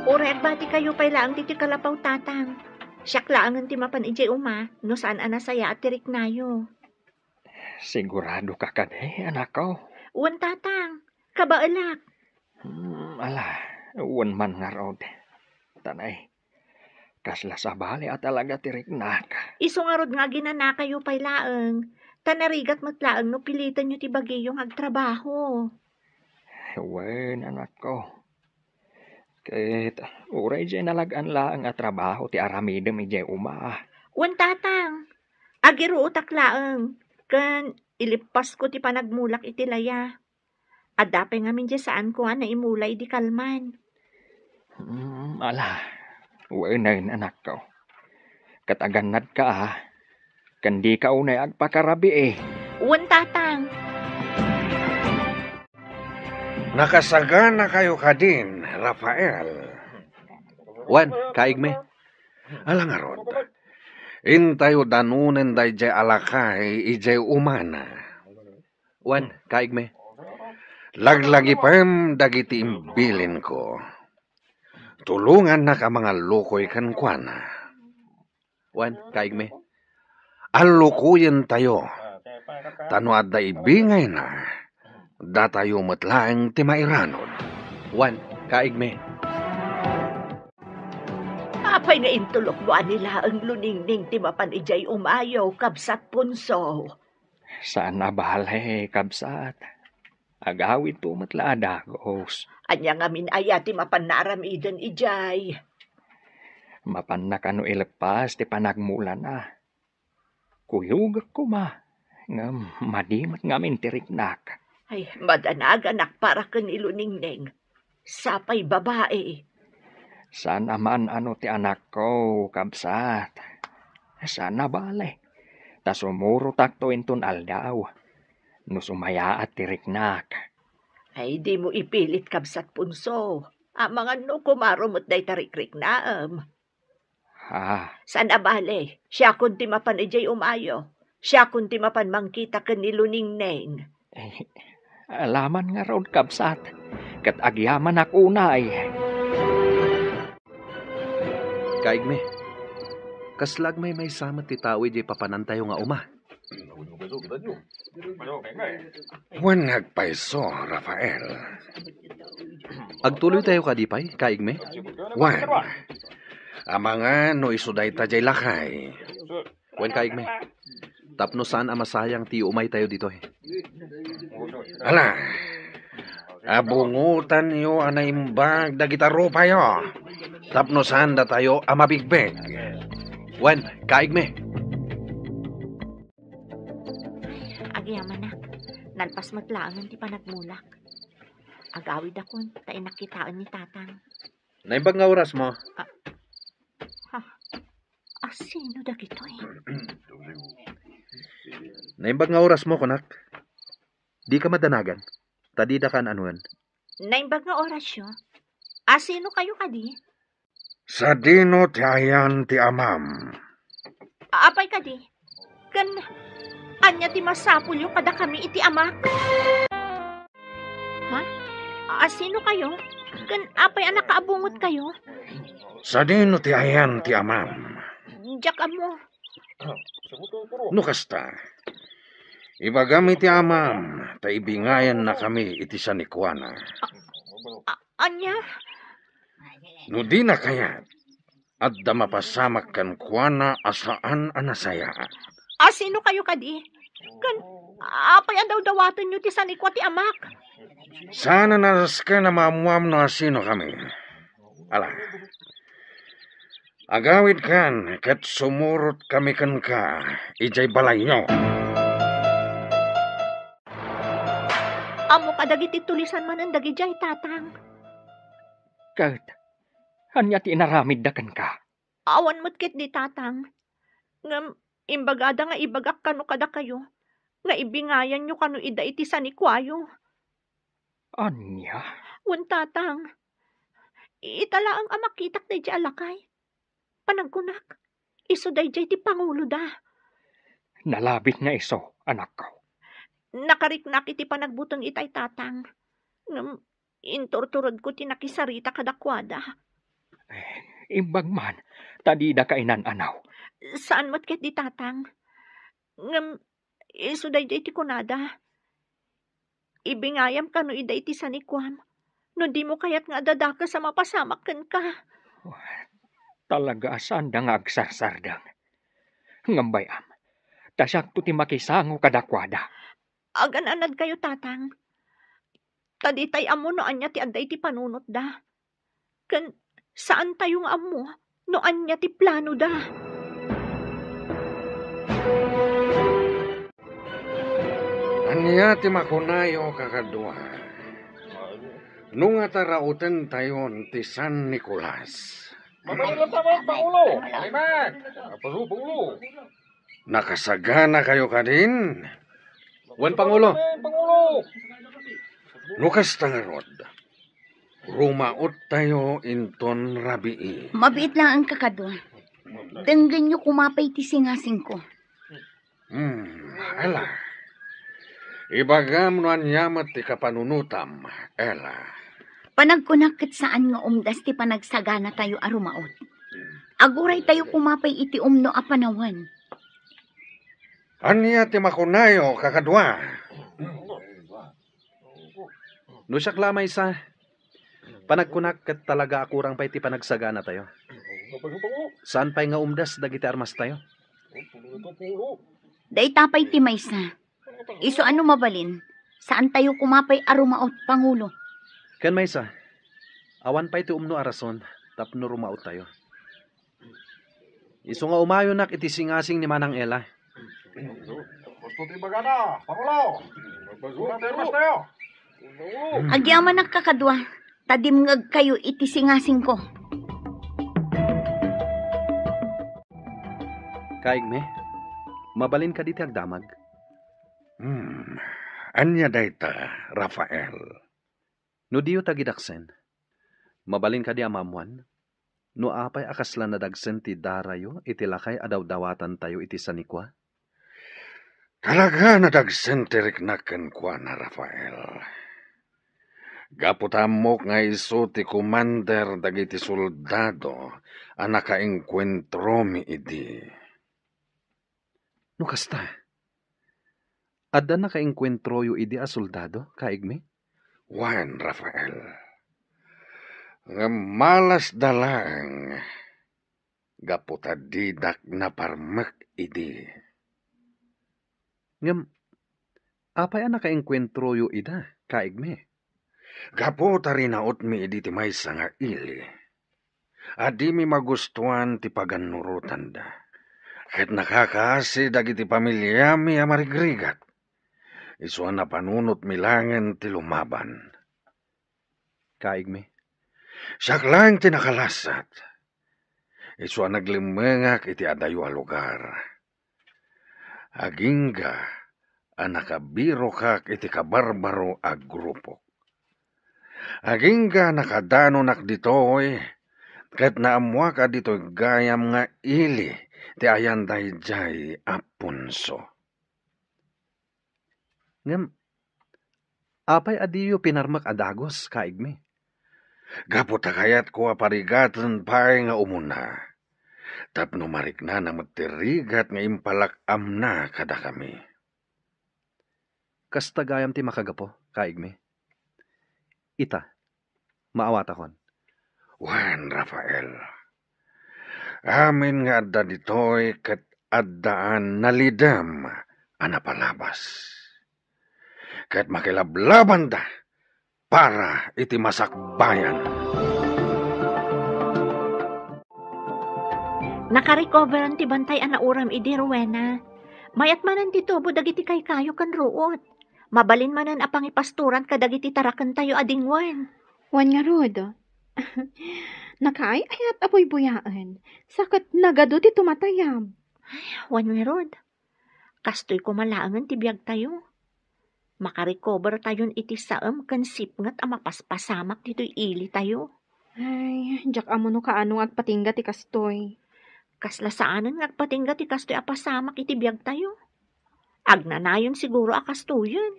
Uray agbatikayo pay laeng ditoy kalapaw, Tatang. Siak laengen ti mapan idiay uma, no saan a nasayaat ti riknayo. Sigurado ka kadi, anakko? Wen, Tatang. Kabaelak. Hmm, ala, wen man ngarud. Tanay, kasla sabali a talaga ti riknak. Isu ngarud nga aginanakayo pay laeng, ta narigat met laeng no pilitenyo ti bagiyo nga agtrabaho. Wen, anakko. Ket uray diay nalag-an laeng a trabaho ti aramidem idiay uma. Wen, Tatang, agiruotak laeng, ken ilippasko ti panagmulak iti laya. Adda pay ngamin diay saanko a naimula idi kalman. Hmm, ala, wenen, anakko. Ket agannadka, a, ken dika unay agpakarabii. Wen, Tatang. Nakasaganakayo kadin, Rafael? Wen, kaigmi. Ala ngarud, intayo danunen daydiay a lakay idiay umana. Wen, kaigmi. Laglagipem dagiti imbilinko. Tulongannak a mangallukoy kenkuana. Wen, kaigmi. Allukoyentayo. Ta no adda ibingayna, datayo met laeng ti mairanod. Wen, kaigmi. Apay nga intulokmo a ni laeng Luningning ti mapan idiay umayo, Kabsat Punso? Saan a bale, kabsat. Agawidto met la a dagus. Ania ngamin aya ti mapan naaramiden idiay? Mapanna kano ileppas ti panagmulana. Kuyogek koma, ngem madi met ngamin ti riknak. Ay, madanagan para ken ni Luningning. Sapay babai. Saan a maan-ano ti anakko, kabsat. Saan a bale, ta sumurotakto inton aldaw, no sumayaat ti riknak. Ay, dimo ipilit, Kabsat Punso. Amangan no kumaro met dayta rikriknaem. Ah. Saan a bale, siakon ti mapan idiay umayo. Siakon ti mapan mangkita ken ni Luningning. Eh, alaman ngarud, kabsat, ket agyamanak unay. Kaigmi, kasla agmaymaysa met ti tao idiay papanantayo nga uma. Wen nga agpayso, Rafael. Agtuloytayo kadi pay, kaigmi? Wen. Amangan no isu dayta diay lakay. Wen, kaigmi. Tapno saan a masayang ti umaytayo ditoy. Ala, abungotanyo a naimbag dagita rupayo. Tapno saan datayo a mabigbeg. Wen, kaigmi. Agyamanak, nalpas met laengen ti panagmulak. Agawidakon, ta innak kitaen ni Tatang. Naimbag nga orasmo? Ah. Ha? Asino dagitoy? Naimbag nga orasmo, kunak. Dika madanagan, ta didaka an-anoen. Naimbag nga orasyo? Asino kayo kadi? Sadino ti ayan ti amam? Apay kadi? Ken ania ti masapulyo kadakami iti amak? Ha? A, sino kayo? Ken apay a nakaabungot kayo? Sadino ti ayan ti amam? Diak ammo. No kasta, ibagam iti amam, ta ibingayannakami iti sanikuana. A-, ania? No dina kayat, adda mapasamak kenkuana a saan a nasayaat. A, sino kayo kadi? Ken apay a dawdawatenyo ti sanikua ti amak? Saan a narasken a maammuam no asino kami. Ala, agawidkan ket sumurot kami kenka idiay balayyo. Ammo kadagiti tulisan manen dagidiay, Tatang. Ket ania ti inaramidda kenka? Awan met ketdi, Tatang. Ngem imbagada nga ibagak kano kadakayo nga ibingayanyo kano ida iti sanikuayo. Ania? Wen, Tatang. Ita laeng a makitak daydiay a lakay. Panagkunak, isu daydiay ti panguloda. Nalabit nga isu, anakko. Nakariknak iti panagbuteng itay, Tatang. Ngem inturturedko ti nakisarita kadakuada. Eh, imbag man, ta dida kainan-anaw. Saan met ketdi, Tatang. Ngem isu daydiay ti kunada, "Ibingayam kano ida iti sanikuam, no dimo kayat nga adda dakes a mapasamak kenka." Talaga a saanda nga agsarsardeng. Ngem bay-am, ta siakto ti makisango kadakuada. Agan-anadkayo, Tatang. Ta ditay ammo no ania ti adda iti panunotda. Ken saantayo nga ammo no ania ti planoda. Ania ti makunayo, kakadua? No nga tarautentayon ti San Nicolas. Mabalin lang taman, Pangulo. Amen. Apaso, Pangulo. Nakasaganakayo kadin? Wen, Pangulo. Amen, Pangulo. No kasta ngarud, rumaottayo inton rabii. Mabiit laeng, kakadua. Denggenyo koma pay ti singasingko. Hmm, ala. Ibagam no ania met ti kapanunotam, Ella. Panagkunak ket saan nga umdas ti panagsaganatayo a rumaot. Aguraytayo koma pay iti umno a panawen. Ania ti makunayo, kakadua? No siak la maysa, panagkunak ket talaga a kurang pay ti panagsaganatayo. Saan pay nga umdas dagiti armastayo. Dayta pay ti maysa. Isu a no mabalin, saantayo koma pay a rumaot, Pangulo. Ken maysa, awan pay ti umno a rason tapno rumaottayo. Isu nga umayonak iti singasing ni Manang Ella. Gusto ti bagana, Pangulo. Gusto ti armastayo. Agyamanak, kakadua, ta dimngegkayo iti singasingko. Kaigmi, mabalin kadi ti agdamag? Hmm, ania dayta, Rafael? No diyo tagidaksen, mabalin kadi a maammoan no apay a kasla nadagsen ti darayo iti lakay a dawdawatantayo iti sanikua? Talaga nadagsen ti riknak kenkuana, Rafael. Gapu ta ammok nga isu ti komander dagiti soldado a nakaengkuentromi idi. No kasta, adda nakaengkuentroyo idi a soldado, kaigmi? Wen, Rafael. Ngem malasda laeng gapu ta didak naparmek idi. Ngem apay a nakaengkuentroyo ida, kaigmi? Gapu ta rinautmi idi ti maysa nga ili a dimi magustuan ti pagannurotanda, ket nakakaasi dagiti familiami a marigrigat. Isu a napanunotmi laengen ti lumaban. Kaigmi, siak laeng ti nakalasat. Isu a naglemmengak iti adayo a lugar. Agingga a nakabirokak iti kabarbaro a grupok. Agingga a nakadanonak ditoy, ket naammoak a ditoy gayam nga ili ti ayan daydiay a punso. Ngem, apay a diyo pinarmek a dagus, kaigmi? Gapu ta kayatko a parigaten pay nga umuna, tapno mariknana met ti rigat nga impalak-amna kadakami. Kasta gayam ti makagapu, kaigmi? Ita, maawatakon. Wen, Rafael, amin nga adda ditoy ket addaan nalidem a napalabas. Ket makilablabanda para iti masakbayan. Nakarecoveran ti bantay a nauram idi, Rowena. Mayat manen ti tubo dagiti kaykayo ken ruot. Mabalin manen a pangipastoran kadagiti tarakentayo a dingwen. Wen ngarud, nakaay-ayat a buybuyaen, sa ket nagadu ti tumatayab. Wen ngarud, kastoy koma laengen ti biagtayo. Makarecovertayon iti saem ken sipnget a mapaspasamak ditoy ilitayo. Ay, diak ammo no kaano nga agpatingga ti kastoy. Kasla saanen nga agpatingga ti kastoy a pasamak iti biagtayo. Agnanayon siguro a kastoyen.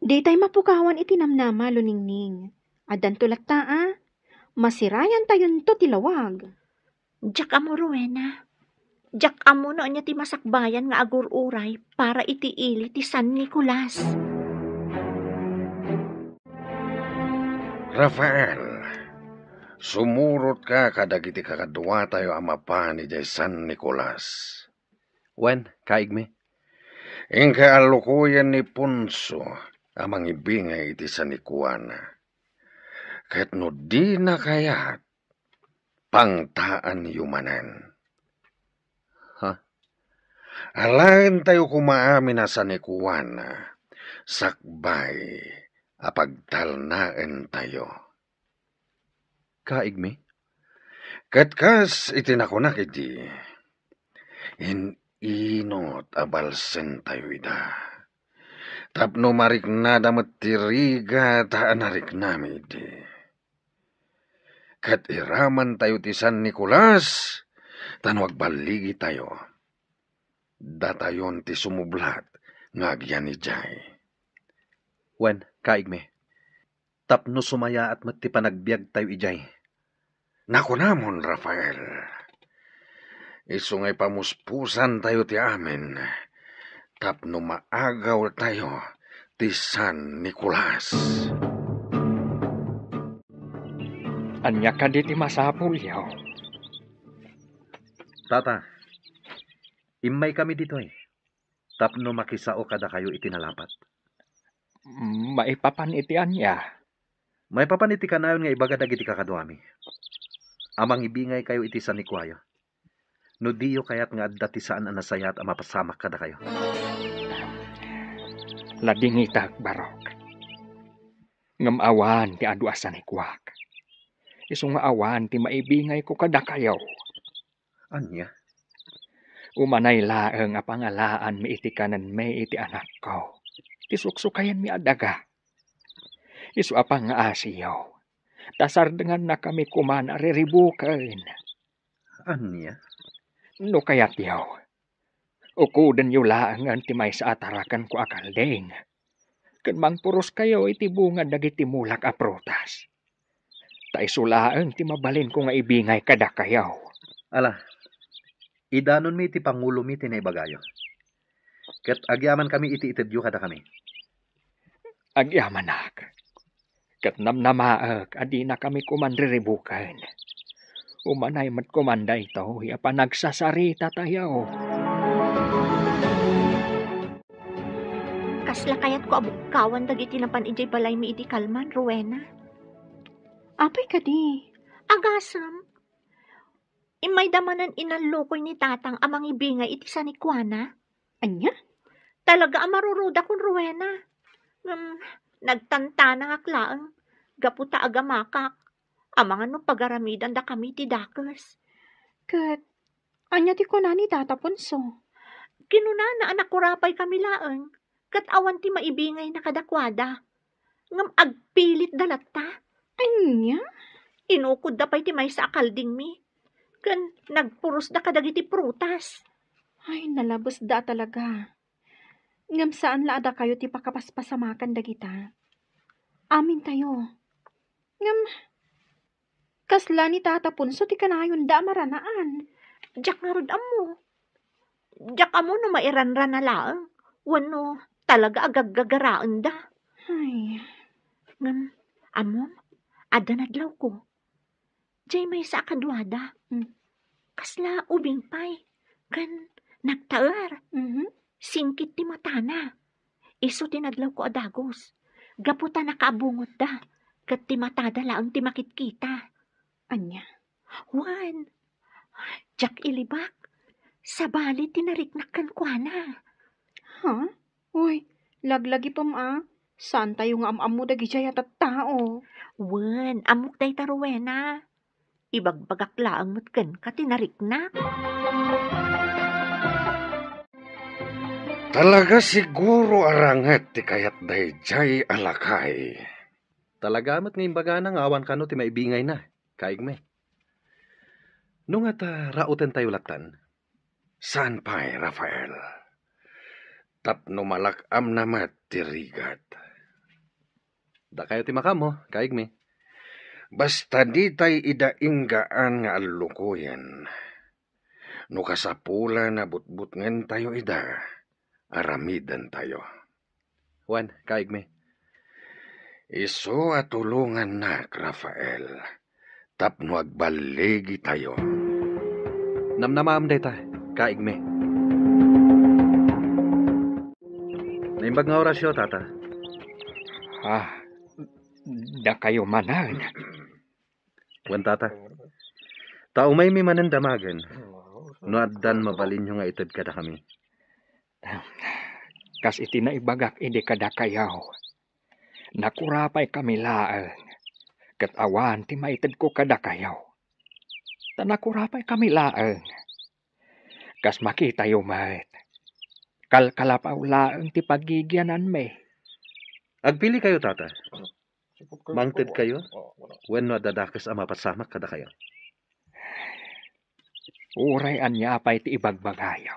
Ditay mapukawan iti namnama, Luningning. Addanto latta a masirayantayonto ti lawag. Diak ammo, Rowena. Diak ammo no ania ti masakbayan nga agur-uray para iti ili ti San Nicolas. Rafael, sumurotka kadagiti kakaduatayo a mapan idiay San Nicolas. Wen, kaigmi. Inka a lukoyen ni Ponso a mangibingay iti sanikuana. Ket no dina kayat, pangtaanyo manen. Ha? Alaentayo koma amin a sanikuana sakbay a pagtalnaentayo. Kaigmi? Ket kas iti nakunak idi, in-inot a balsentayo ida, tapno mariknada met ti rigat a nariknami idi. Ket iramantayo ti San Nicolas, ta no agballigitayo, datayon ti sumublat nga agyan idiay. Wen, kaigmi, tapno sumayaat met ti panagbiagtayo idiay. Nakunamon, Rafael, isu nga ipamuspusantayo ti amin tapno maagawtayo ti San Nicolas. Ania kadi ti masapulyo? Tata, immaykami ditoy tapno makisao kadakayo iti nalapat. Maipapan iti ania? Maipapan iti kanayon nga ibaga dagiti kakaduami a mangibingaykayo iti sanikuayo, no diyo kayat nga adda ti saan a nasayaat a mapasamak kadakayo. Ladingitak, Barok. Ngem awan ti adu a sanikuak. Isu nga awan ti maibingayko kadakayo. Ania? Umanay laeng a pangalaanmi iti kanenmi iti anakko, ti suksukayanmi a daga. Isu a pangngaasiyo, ta sardengannakami koman a riribuken. Ania? No kayatyo, ukudenyo laengen ti maysa a tarakenko a kalding, ken mangpuroskayo iti bunga dagiti mulak a prutas. Ta isu laeng ti mabalinko nga ibingay kadakayo. Ala, idanonmi iti pangulomi ti naibagayo, ket agyamankami iti itedyo kadakami. Agyamanak, ket namnamaek a dinakami koman riribuken. Umanay met koman daytoy a panagsasarita tayo. Kasla kayatko a bukkawan dagiti napan idiay balaymi idi kalman, Rowena. Apay kadi? Agasem, immayda manen inallukoy ni Tatang a mangibingay iti sanikuana. Ania? Talaga a marurudakon, Rowena. Ngem, nagtantanangak laeng gapu ta agamakak. Amangan no pagaramidandakami ti dakes. Ket ania ti kuna ni Tata Ponso? Kinunana a nakurapaykami laeng, ket awan ti maibingayna kadakuada. Ngem agpilitda latta. Ania? tinukodda pay ti maysa a kaldingmi, ken nagpurosda kadagiti prutas. Ay, nalabesda talaga. Ngem saan la a dakayo ti pakapaspasamakan dagita. Amintayo. Ngem, kasla ni Tata Ponso ti kanayonda a maranaan. Diak ngarud ammo. Diak ammo no mairanrana laeng wenno talaga a gaggagaraenda. Ay. Ngem, ammom, adda nadlawko. Diay maysa a kaduada. Mm. Kasla ubing pay. Ken nagtaer. Mhm. Singkit ti matana. Isu ti nadlawko a dagus. Gapu ta nakaabungotda, ket ti matada laeng ti makitkita. Ania? Wen, diak ilibak. Sabali ti nariknak kenkuana. Ha? Uy, laglagitom a. Saantayo nga am-ammo dagidiay a tattao. Wen, ammok dayta, Rowena. Ibagbagak laeng met kenka ti nariknak. Talaga siguro a ranget ti kayat daydiay a lakay. Talaga met nga imbagana nga awan kano ti maibingayna, kaigmi. No ngata, rautentayo lattan. Saan pay, Rafael. Tapno malak-amna met ti rigat. Dakayo ti makaammo, kaigmi. Basta ditay ida inggaan nga allukoyen. No kasapulan a butbutngentayo ida, aramidentayo. Wen, kaigmi. Isu a tulongannak, Rafael, tapno agballigitayo. Namnamaem dayta, kaigmi. Naimbag nga orasyo, tata. Ah, dakayo manen. Wen, tata. Ta umaymi manen damagen, no addan mabalinyo nga ited kadakami. Kas iti naibagak idi kadakayo, nakurapaykami laeng, ket awan ti maitedko kadakayo. Ta nakurapaykami laeng. Kas makitayo met, kalkalapaw laeng ti pagigiananmi. Agpilikayo, tata. Mangtedkayo wenno adda dakes a mapasamak kadakayo? Uray ania pay ti ibagbagayo,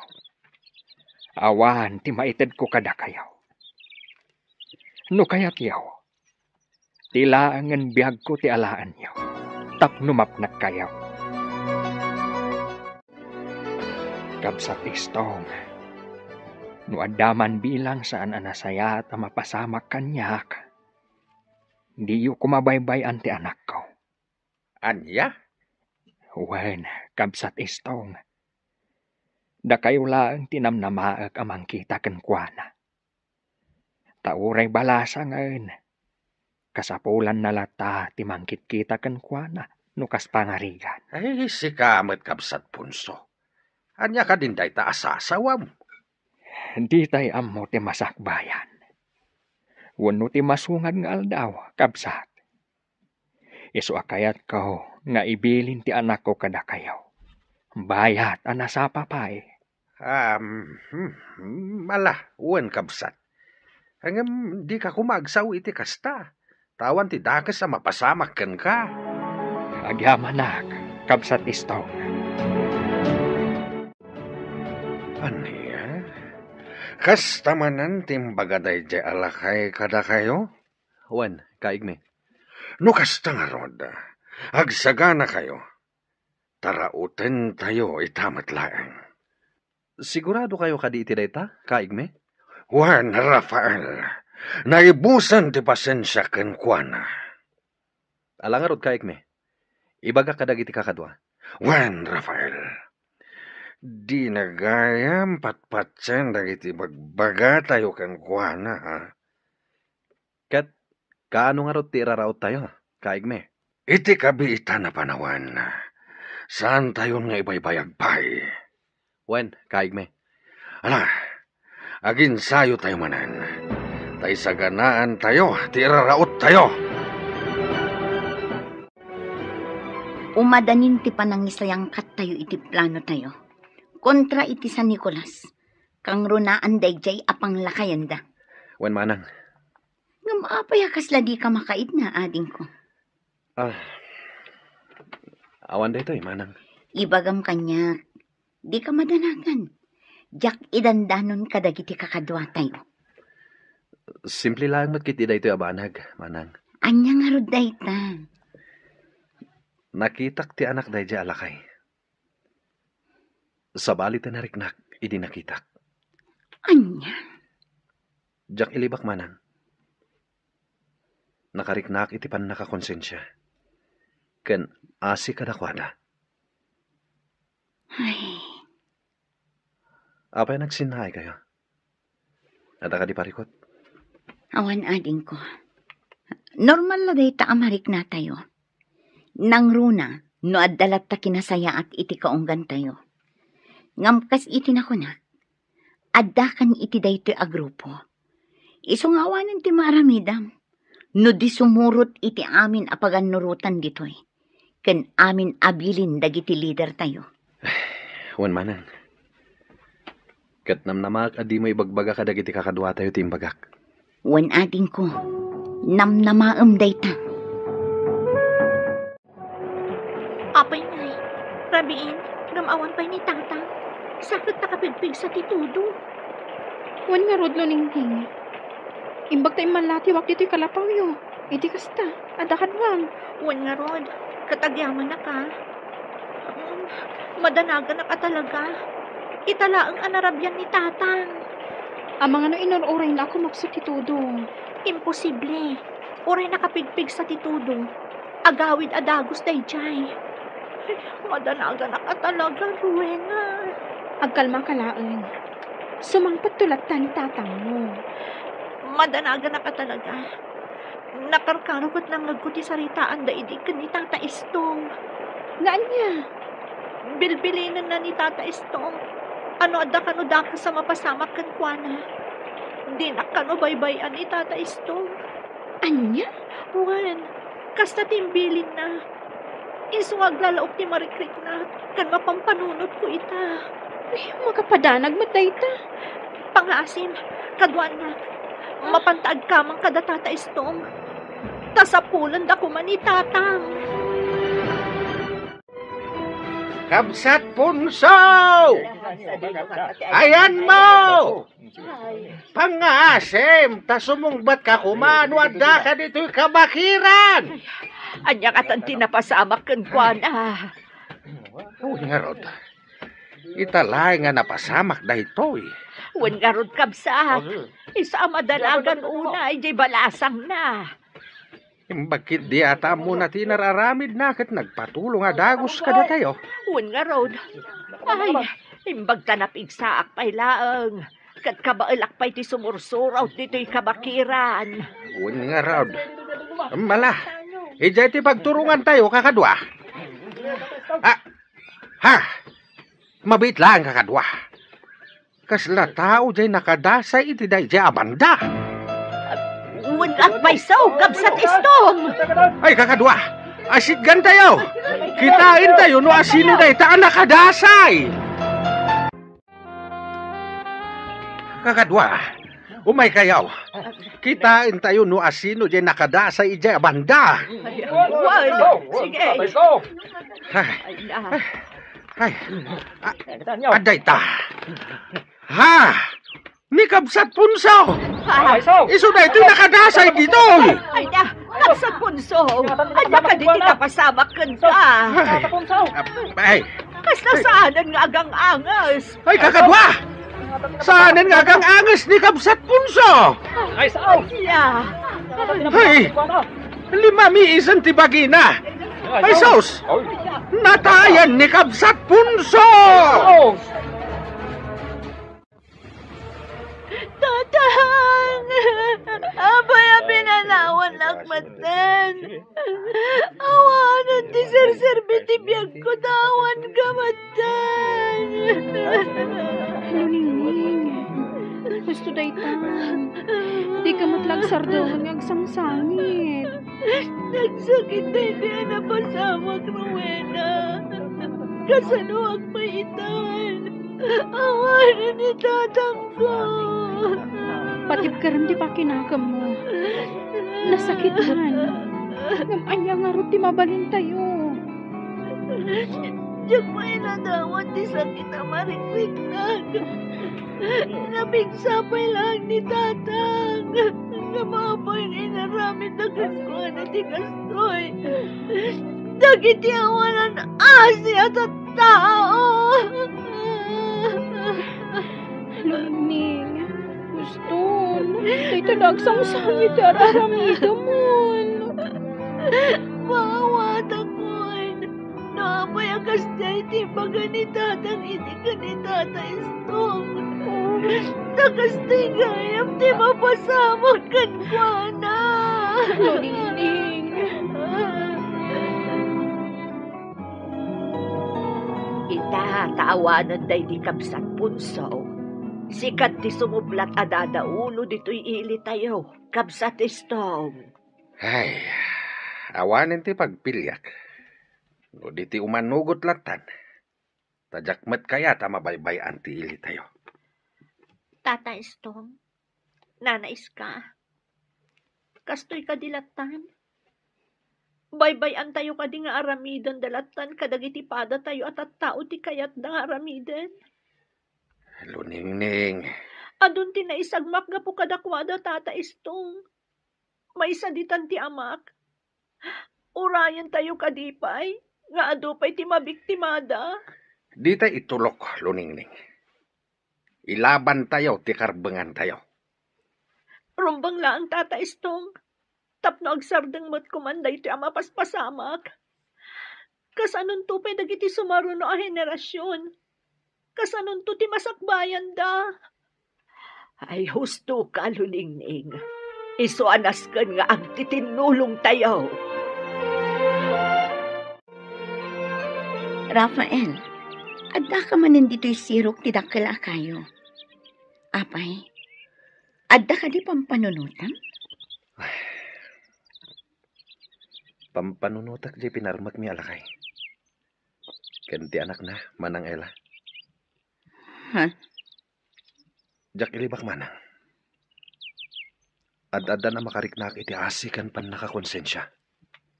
awan ti maitedko kadakayo. No kayatyo, ti laengen biagko ti alaenyo tapno mapnekkayo. Kabsat Istong, no adda man bilang saan a nasayaat a mapasamak kaniak, diyo koma baybay-an ti anakko. Ania? Wen, Kabsat Istong, dakayo laeng ti namnamaek a mangkita kenkuana. Ta uray balasangen, kasapulanna latta ti mangkitkita kenkuana no kas pangarigan. Ay, sika met, Kabsat Ponso. Ania kadin dayta a sasawam? Ditay ammo ti masakbayan wenno ti masungad nga aldaw, kabsat. Isu a kayatko nga ibilin ti anakko kadakayo, bayat a nasapa pay. Um, hmm, hmm, ala, wen, kabsat. Ngem dika koma agsao iti kasta. Ta awan ti dakes a mapasamak kenka. Agyamanak, Kabsat Istong. Ania? Kasta manen ti imbaga daydiay a lakay kadakayo? Wen, kaigmi. No kasta ngarud, agsaganakayo. Tarautentayo ita met laeng. Siguradokayo kadi iti dayta, kaigmi? Wen, Rafael, naibusen ti pasensiak kenkuana. Ala ngarud, kaigmi. Ibagak kadagiti kakadua. Wen, Rafael, dina gayam patpatien dagiti bagbagatayo kenkuana, ha? Ket kaano ngarud ti iraraottayo, kaigmi? Iti kabiitan a panawen, saantayon nga ibaybayag pay. Wen, kaigmi. Ala, aginsayotayo manen, ta isaganaantayo ti iraraottayo. Umadanin ti panangisayangkattayo iti planotayo kontra iti San Nicolas, kangrunaan daydiay a panglakayenda. Wen manang. Ngem apay a kasla dika makaidna, adingko? Ah, Awan daytoy, manang. Ibagam kaniak, dika madanagan. Diak idandanon kadagiti kakaduatayo. Simple laeng met ketdi daytoy a banag, manang. Ania ngarud dayta? Nakitak ti anak daydiay a lakay. Sabali ti nariknak idi nakitak. Ania? Diak ilibak, manang. Nakariknak iti pannakakonsensia ken asi kadakuada. Ay. Apay a nagsinnaaykayo? Adda kadi parikut? Awan, adingko. Normal la dayta a mariknatayo. Nangruna no adda latta kinasayaat iti kaunggantayo. Ngem kas iti nakunak, addakan iti daytoy a grupo. Isu nga awanen ti maaramidam no di sumurot iti amin a pagannurotan ditoy, ken amin a bilin dagiti lidertayo. Wen, manang. Ket namnamaak a dimo ibagbaga kadagiti kakaduatayo ti imbagak. Wen, adingko, namnamaem dayta. Apay ngay, rabiin, ngem awan pay ni Tatang. Sakit ta kapigpigsa ti tudo. Wen ngarud, Luningning. Imbag ta immallatiwak ditoy kalapawyo. Iti kasta, adda kaduam. Wen ngarud, ket agyamanak a. Mm, madanaganak a talaga. Ita laeng a narabian ni Tatang. Amangan no inur-urayna a kumapsut ti tudo. Imposible. Uray nakapigpigsa ti tudo, agawid a dagus daydiay. Ay, madanaganak a talaga, Rowena. Agkalmaka laeng. Sumangpetto latta ni tatangmo. Madanaganak a talaga. Nakarkaro ket nangngegko ti saritaanda idi ken ni Tata Estong. Nga ania? Bilbilinenna ni Tata Estong a no adda kano dakes a mapasamak kenkuana, dinak kano baybay-an ni Tata Estong. Ania? Wen, kasta ti imbilinna. Isu nga aglalaok ti marikrikna ken mapampanunotko ita. Ay, makapadanag met dayta. Pangaasim, kaduana, mapanta agkamang kada Tata Estong. Ta sapulenda koma ni Tatang. Kabsat Punso! Ayanmo! Pangngaasim, ta sumungbatka koma no addaka ditoy kabakiran! Ania ngatan ti napasamak kenkuana? Wen ngarud, ita laeng nga napasamak daytoy. Wen ngarud, kabsat, isu a madanagan unay diay balasangna. Imbag ketdi a ta ammona ti inar-aramidna ket nagpatulong a dagus kadatayo. Wen ngarud. Ay, imbag ta napigsaak pay laeng ket kabaelak pay ti sumursurot ditoy kabakiran. Wen ngarud. Mala, idiay ti pagturongantayo, kakadua. Ah, ha? Mabiit laeng, kakadua. Kasla tao diay nakadasay iti daydiay a banda. Wen agpayso, kabsat Estong! Ay, kakadua! Asitgantayo! Kitaentayo no asino dayta a nakadasay! Kakadua, umaykayo. Kitaentayo no asino diay nakadasay idiay a banda. Wen, sige. Ay, ay, ay, a-, adda ita. Ha? Ni Kabsat Punso! Ah. Isu daytoy nakadasay ditoy! Ay, na, Kabsat Punso! Ania kadi ti napasamak kenka? Ay. Ay. Kasla saanen nga agang-anges. Ay, kakadua! Saanen nga agang-anges ni Kabsat Punso! Ay, sao! Ania? Ay, limamiisen ti bagina! Ay, sus! Natayan ni Kabsat Punso! Tatang! Apay a pinanawannak metten? Awanen ti serserbi ti biagko ta awanka metten. Luningning, husto dayta. Dika met la agsardeng nga agsangsangit. Nagsakit daydi a napasamak, Rowena. Kasanoak pay itan? Awanen ni tatangko. Patibkerem ti pakinakemmo. Nasakitan. Ngem ania ngarud ti mabalintayo? Diak pay nadawat ti sakit a marikriknak. Napigsa pay laeng ni tatang. Ngem apay nga inaramidda kenkuana ti kastoy? Dagiti awanan asi a tattao. Luningning, Huston, dayta la agsangsangi ti ar-aramidemon. Maawatakon. No apay a kasdiay ti imbaga ni tatang idi ken ni tata Istong, ta kasdiay gayam ti mapasamak kenkuana. Luningning. Ita, ta awanen daydi kabsat punso, sika ti sumublat a dadaulo ditoy ilitayo, kabsat Istong. Ay, awanen ti pagpiliak. No di ti umanugot lattan, ta diak met kayat a mabaybay-an ti ilitayo. Tata Istong, Nana Iska, kastoy kadi lattan? Baybay-antayo kadi nga aramidenda lattan kadagiti padatayo a tattao ti kayatda nga aramiden? Luningning. Adun ti naisagmak gapu kadakuada, Tata Istong. Maysa ditan ti amak. Urayentayo kadi pay nga adu pay ti mabiktimada? Dita itulok, Luningning. Ilabantayo ti karbengantayo. Rumbeng laeng, Tata Istong, tapno agsardeng met koman daytoy a mapaspasamak. Kasanonto pay dagiti sumaruno a henerasion? Kasanonto ti masakbayanda? Ay, husto ka, Luningning. Isu a nasken nga agtitinnulongtayo. Rafael, adda ka manen ditoy sirok ti dakkel a kayo. Apay, adda kadi pampanunotam? Pampanunotak diay pinarmekmi a lakay. Ken ti anakna, Manang Ella. Ha? Diak ilibak, Manang. Ad-addan a makariknaak iti asi ken pannakakonsensia.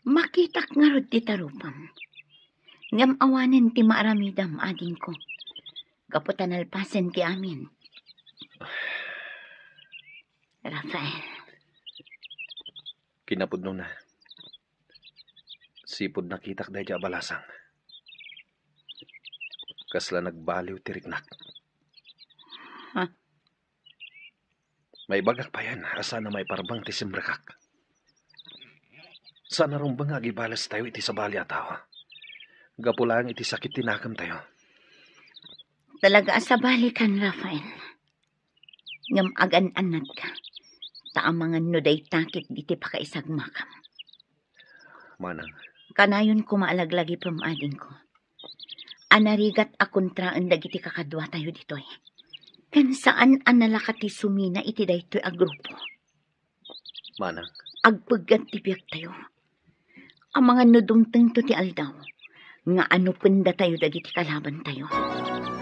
Makitak ngarud ti tarupam. Ngem awanen ti maaramidam, adingko. Gapu ta nalpasen ti amin. Rafael. Kinapudnona, sipud nakitak daydi a balasang, kasla nagbaliw ti riknak. Ha? Maibagak payen a saan a maiparbeng ti simrekak. Saan a rumbeng nga agibalestayo iti sabali a tao. Gapu laeng iti sakit ti nakemtayo. Talaga a sabalikan, Rafael. Ngem agan-annatka, ta amangan no dayta ketdi ti pakaisagmakam. Manang. Kanayon koma a laglagipem, adingko. A narigat a kontraen dagiti kakaduatayo ditoy. Ken saan a nalaka ti sumina iti daytoy a grupo. Manang. Agpeggat ti biagtayo. Amangan no dumtengto ti aldaw nga anupendatayo dagiti kalabantayo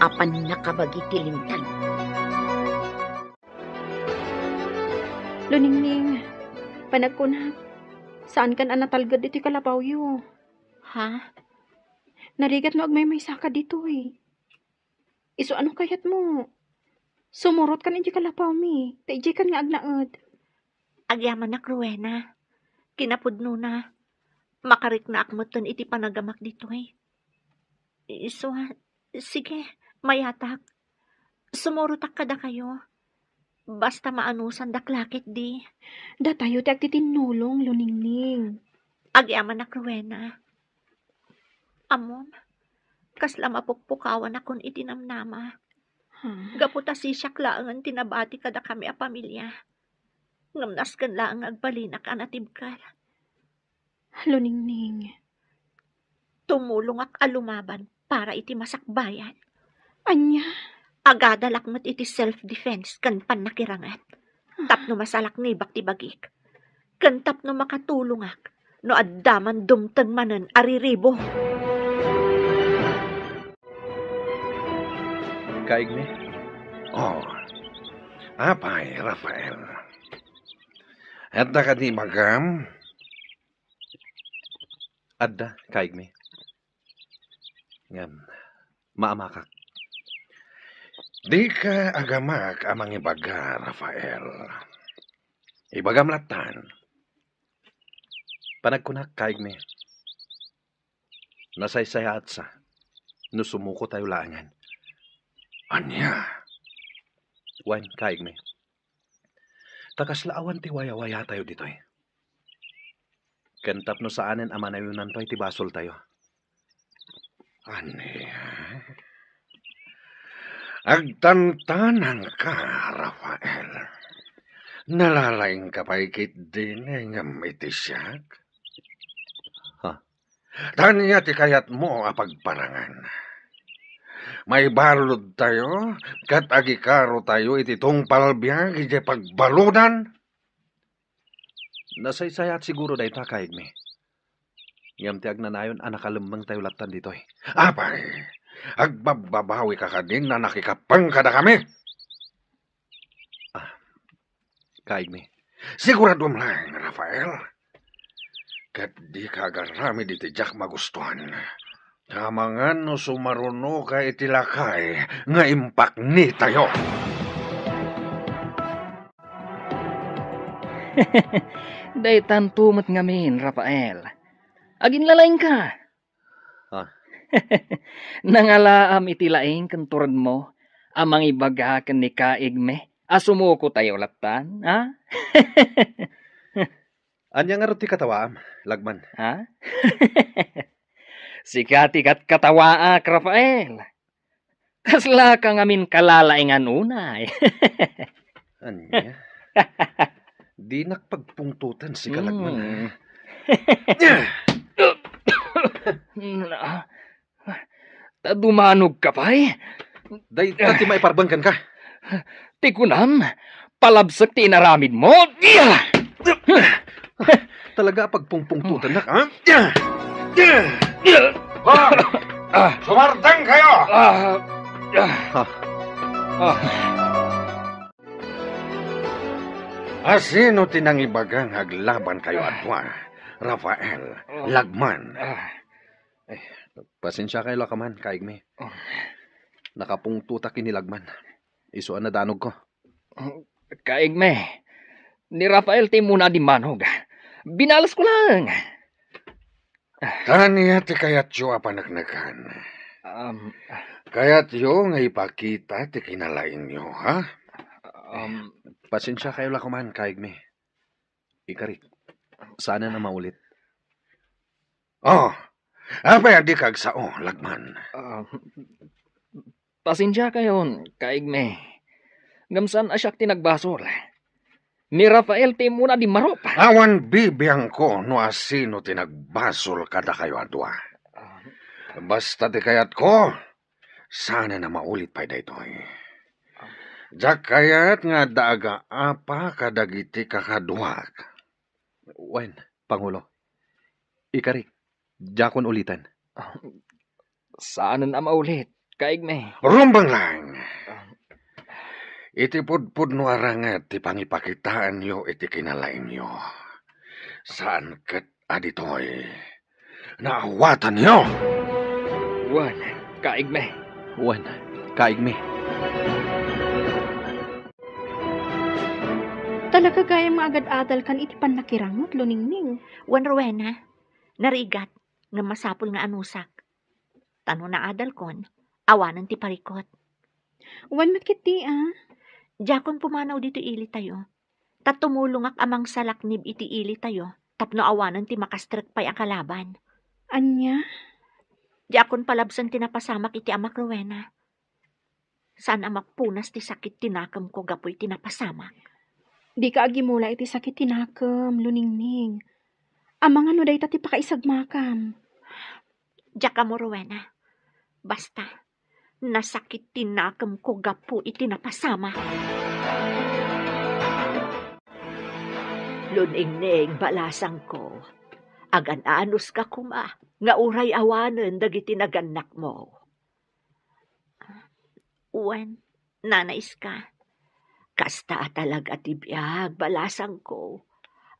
a pannakabagi ti linteg. Luningning, panagkunak, saankan a natalged ditoy kalapawyo. Ha? Narigat no agmaymaysaka ditoy. Isu a no kayatmo, sumurotkan idiay kalapawmi, ta idiaykan nga agnaed. Agyamanak, Rowena. Kinapudnona, makariknaak metten iti panagamak ditoy. Isu a, sige, mayatak. Sumurotak kadakayo. Basta maanusandak la ketdi. Datayo ti agtitinnulong, Luningning. Agyamanak, Rowena. Ammom, kasla mapukpukawanakon iti namnama. Hmm. Gapu ta sisiak laengen ti nabati kadakami a pamilia. Ngem nasken laeng nga agbalinak a natibker. Luningning. Tumulongak a lumaban para iti masakbayan. Ania? Agadalak met iti self-defense ken pannakiranget. Tapno masalaknibak ti bagik. Ken tapno makatulongak no adda man dumteng manen a riribo. Kaigmi? Oh. Apay, Rafael. Adda kadi ibagam? Adda, kaigmi. Ngem, maamakak. Dika agamak a mangibaga, Rafael. Ibagam lattan. Panagkunak, kaigmi. Nasaysayaatsa no sumuko tayo laengen. Ania? Wen, kaigmi. Ta kasla awan ti wayawaya tayo ditoy. Ken tapno saanen a manayonanto iti basol tayo. Ania? Agtantanangka, Rafael. Nalalaingka pay ketdi ngem iti siak? Ha? Ania ti kayatmo a pagparangan? Maibalud tayo ket agikaro tayo iti tungpal biag idiay pagbaludan? Nasaysayaat siguro dayta, kaigmi. Ngem ti agnanayon a nakalemmeng tayo lattan ditoy. Apay, agbabbabawika kadin a nakikappeng kadakami? Ah, kaigmi. Siguraduem laeng, Rafael. Ket dika agaramid iti diak magustuan. Amangan no sumarunoka iti lakay nga impaknitayo. Daytanto met ngamin, Rafael. Aginlalaingka. Ah. Nangalaam iti laing ken turedmo a mangibaga ken ni kaigmi a sumuko tayo lattan, ha? Ania ngarud ti katawaam, Lagman? Ha? Sika ti katkatawaak, Rafael. Kaslaka ngamin kalalaingan unay. Ania? Dinak pagpungtoten sika, Lagman, ha? Hmm. Ta dumanogka pay? Dayta ti maiparbeng kenka. Ti kunam, palabsek ti inaramidmo. Talaga a pagpungpungtotennak, ha? Ha? Sumardengkayo! Ah, ah. Ha? Ah. Asino ti nangibaga nga aglabankayo a dua, Rafael, Lagman? Ah. Eh, pasensiakayo la koman, kaigmi. Oh. Nakapungtotak ken ni Lagman. Isu a nadanogko. Oh, kaigmi, ni Rafael ti immuna a dimmanog. Binalesko laeng. Ania ti kayatyo a paneknekan? Um, Kayatyo nga ipakita ti kinalaingyo, ha? Um, Pasensiakayo la koman, kaigmi. Ikarik, saanen a maulit. Oh, apay a dika agsao, Lagman? Ah, pasensiakayon, kaigmi. Ngem saan a siak ti nagbasol. Ni Rafael ti immuna a dimmarup. Awan bibiangko no asino ti nagbasol kadakayo a dua. Ah. Basta ti kayatko, saanen a maulit pay daytoy. Diak kayat nga adda agaapa kadagiti kakaduak. Wen, Pangulo. Ikarik, diakon uliten. Ah, saanen a maulit, kaigmi. Rumbeng laeng. Ah. Iti pudpudno a rangad ti pangipakitaanyo iti kinalaingyo. Saan ket a ditoy naawatanyo. Wen, kaigmi. Wen, kaigmi. Talaga gayam nga agad-adalkan iti pannakirangutlo, Ningning. Wen, Rowena, narigat, ngem masapul nga anusak. Ta no naadalkon, awanen ti parikut. Wen met ketdi, a. Diakon pumanaw ditoy ilitayo. Ta tumulongak a mangsalaknib iti ilitayo tapno awanen ti makastrek pay a kalaban. Ania? Diakon palabsen ti napasamak iti amak, Rowena. Saan a mapunas ti sakit ti nakemko gapu iti napasamak. Dika agimula iti sakit ti nakem, Luningning. Amangan no dayta ti pakaisagmakam. Diak ammo, Rowena. Basta, nasakit ti nakemko gapu iti napasamak. Luningning, balasangko, agan-anuska koma nga uray awanen dagiti nagannakmo. Wen, nanaiska. Kasta a talaga ti biag, balasangko.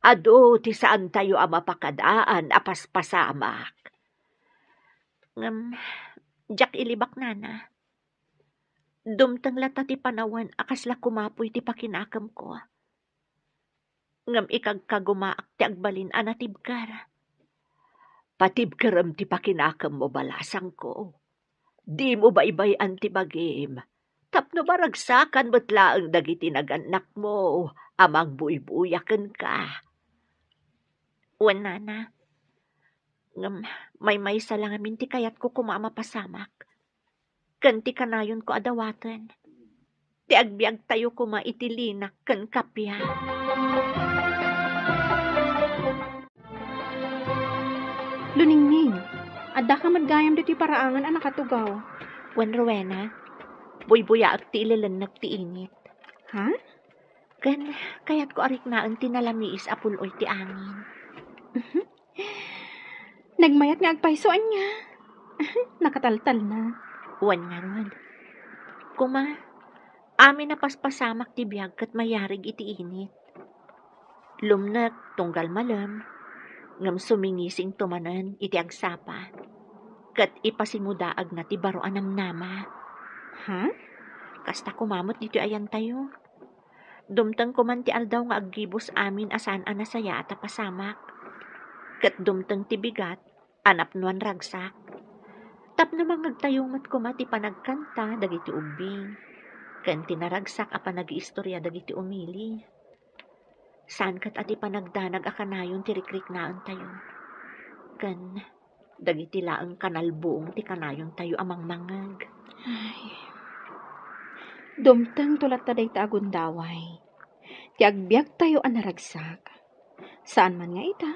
Adu ti saantayo a mapakadaan a paspasamak. Ngem, Diak ilibak, nana. Dumteng latta ti panawen a kasla kumapuy ti pakinakemko. Ngem ikagkagumaak ti agbalin a natibker. Patibkerem ti pakinakemmo, balasangko. Dimo baybay-an ti bagim. Tapno maragsakan met laeng dagiti nagannakmo a magbuybuya kenka. Wen, nana. Ngem maymaysa la ngamin ti kayatko koma a mapasamak. Ken ti kanayonko a dawaten, ti agbiagtayo koma iti linak ken kappia. Luningning, addaka met gayam ditoy paraangan a nakatugaw. Wen, Rowena, buybuyaek ti ilelennek ti init. Ha? Ken kayatko a riknaen ti nalamiis a pul-oy ti angin. Nagmayat nga agpayso, ania? Nakataltalna. Wen ngarud. Koma, amin a paspasamak ti biag ket mayarig iti init. Lumnek tunggal malem, ngem sumingisingto manen iti agsapa, ket ipasimudaagna ti baro a namnama. Ha? Kasta koma met ditoy ayantayo. Dumteng koman ti aldaw nga aggibus amin a saan a nasayaat a pasamak. Ket dumteng ti bigat a napnoan ragsak. Tapno mangngegtayo met koma ti panagkanta dagiti ubbing, ken ti naragsak a panagiistoria dagiti umili. Saan ket a ti panagdanag a kanayon ti rikriknaentayo. Ken dagiti laeng kanalbuong ti kanayontayo a mangmangngeg. Ay. Dumtengto latta dayta a gundaway. Ti agbiagtayo a naragsak. Saan man nga ita,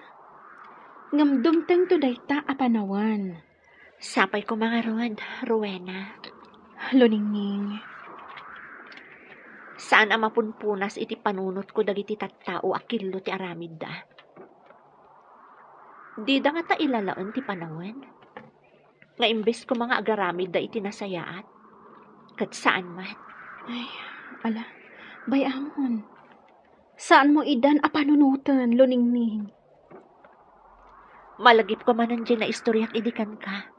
ngem dumtengto dayta a panawen. Sapay koma ngarud, Rowena. Luningning. Saan a mapunpunas iti panunotko dagiti tattao a killo ti aramidda. Dida ngata ilalaen ti panawen nga imbes koma nga agaramidda iti nasayaat, ket saan met. Ay, ala, bay-amon. Saanmo idan a panunoten, Luningning. Malagipko manen diay naistoriak idi kenka.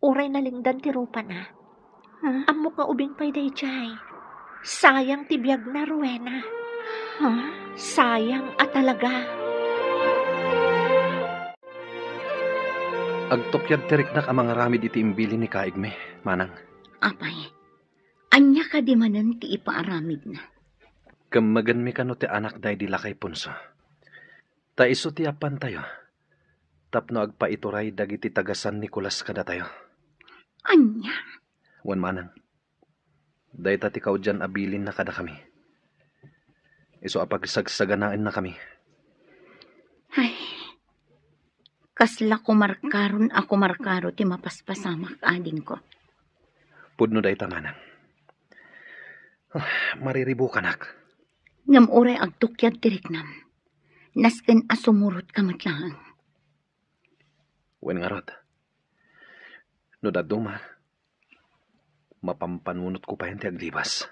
Uray nalingdan ti rupana. Ha? Ammok nga ubing pay daydiay. Sayang ti biagna, Rowena. Ha? Sayang a talaga. Agtukkiad ti riknak a mangaramid iti imbilin ni kaigmi, manang. Apay, ania kadi manen ti ipaaramidna? Kemmegenmi kano ti anakda idi lakay punso. Ta isu ti appantayo tapno agpaituray dagiti taga San Nicolas kadatayo. Ania? Wen manang, dayta ti kaudian a bilinna kadakami. Isu a pagsagsaganaennakami. Ay, kasla kumarkaron a kumarkaro ti mapaspasamak, adingko. Pudno dayta manang. Ah, mariribukanak. Ngem uray agtukkiad ti riknam, nasken a sumurotka met laeng. Wen ngarud, no dadduma, mapampanunotko payen ti aglibas.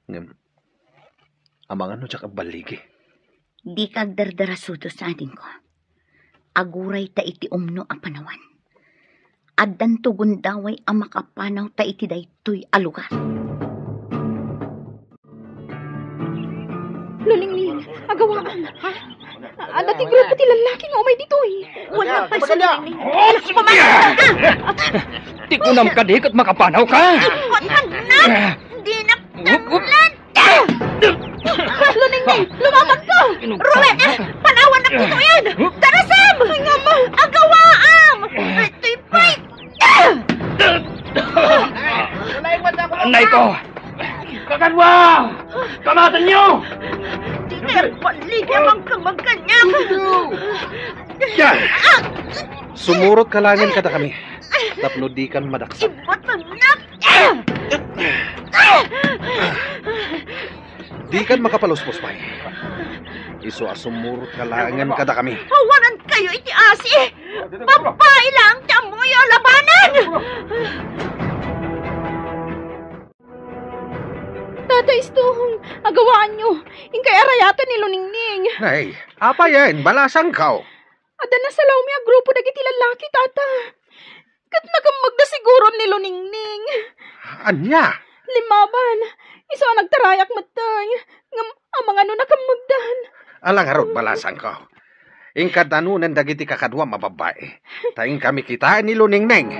Ngem, amangan no diak agballigi. Dika agdardarasudos, adingko. Aguray ta iti umno a panawen. Addanto gundaway a makapanaw ta iti daytoy a lugar. Luningning, agawaam, ha? Adda ti grupo ti lallaki nga umay ditoy. Wen pay, Luningning. Oh, sige. Ti kunam kadi ket makapanaw ka. Ipot, anak! Dinak tamlan! Luningning, lumamagko! Rowena, panawannak ditoyen! Darasam! Ay, nga ma! Agawaam! Daytoy pay! Anay ko! Kakanwa! Kamatenyo! Diner, balligi a mangkamagkaniak! Diyan! Sumurotka laengen kadakami tapno dikan madaksak. Ibatennak! Dikan makapaluspos pay. Isu a sumurotka laengen kadakami. Awanankayo iti asi! Babai laeng ti ammoyo a labanen! Tata Istohong, agawaanyo. Inkay arayaten ni Luningning. Nay, apayen, balasangko. Adda nasalawmi a grupo dagiti lallaki, Tata. Ket nakemmegda siguron ni Luningning. Ania? Limmaban, isu a nagtarayak metten, ngem amangan no nakemmegdan. Ala ngarud, balasangko. Inka danunen dagiti kakaduam a babbai, ta inkami kitaen ni Luningning.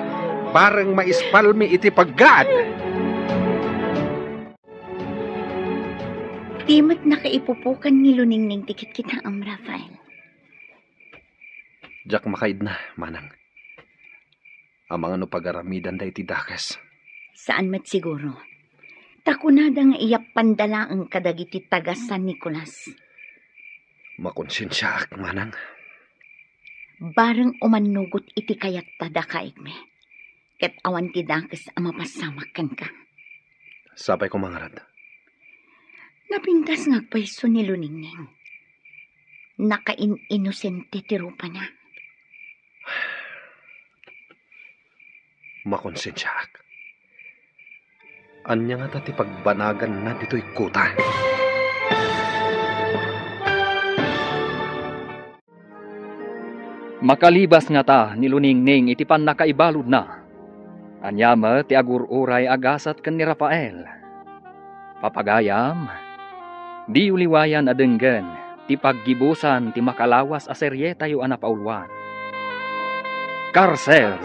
Bareng maispalmi iti paggaad. Di met nakaipupukan ni Luningning ti kitkitaem, Rafael. Diak makaidna, manang. Amangan no pagaramidanda iti dakes. Saan met siguro. Ta kunada nga iyappanda laeng kadagiti taga San Nicolas. Makonsensiaak, manang. Bareng umannugot iti kayatta dakaigmi. Ket awan ti dakes a mapassamak kenka. Sapay koma ngarud. Napintas nga agpayso ni Luningning. Nakain-inosente ti rupana. Makonsensiaak. Ania ngata ti pagbanaganna ditoy kota? Makalibas ngata ni Luningning iti pannakaibaludna. Ania met ti agur-uray a gasat ken ni Rafael? Papagayam, diyo liwayan a denggen ti paggibusan ti makalawas a serietayo a napauluan. Karsel,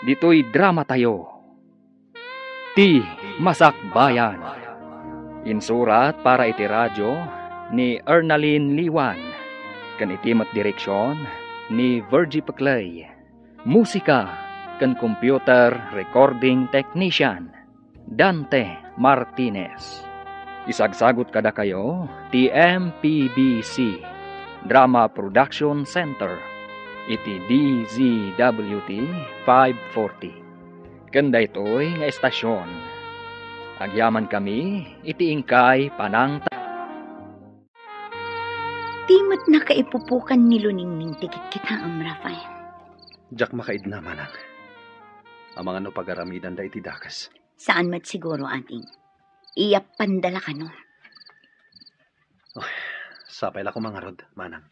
ditoy dramatayo, Ti Masakbayan. Insurat para iti radyo ni Ernalyn Liwan, ken iti met direksyon ni Virgie Peclay. Musika ken computer recording technician, Dante Martinez. Isagsagut kadakayo ti M P B C Drama Production Center iti D Z W T five forty. Ken daytoy nga estasion, agyamankami iti inkay panangta- Di met nakaipupukan ni Luningning ti kitkitaem, Rafael. Diak makaidna, manang. Amangan no pagaramidanda iti dakes. Saan met siguro, ading. Iyappanda la kano. Oh, sapay la koma ngarud, manang.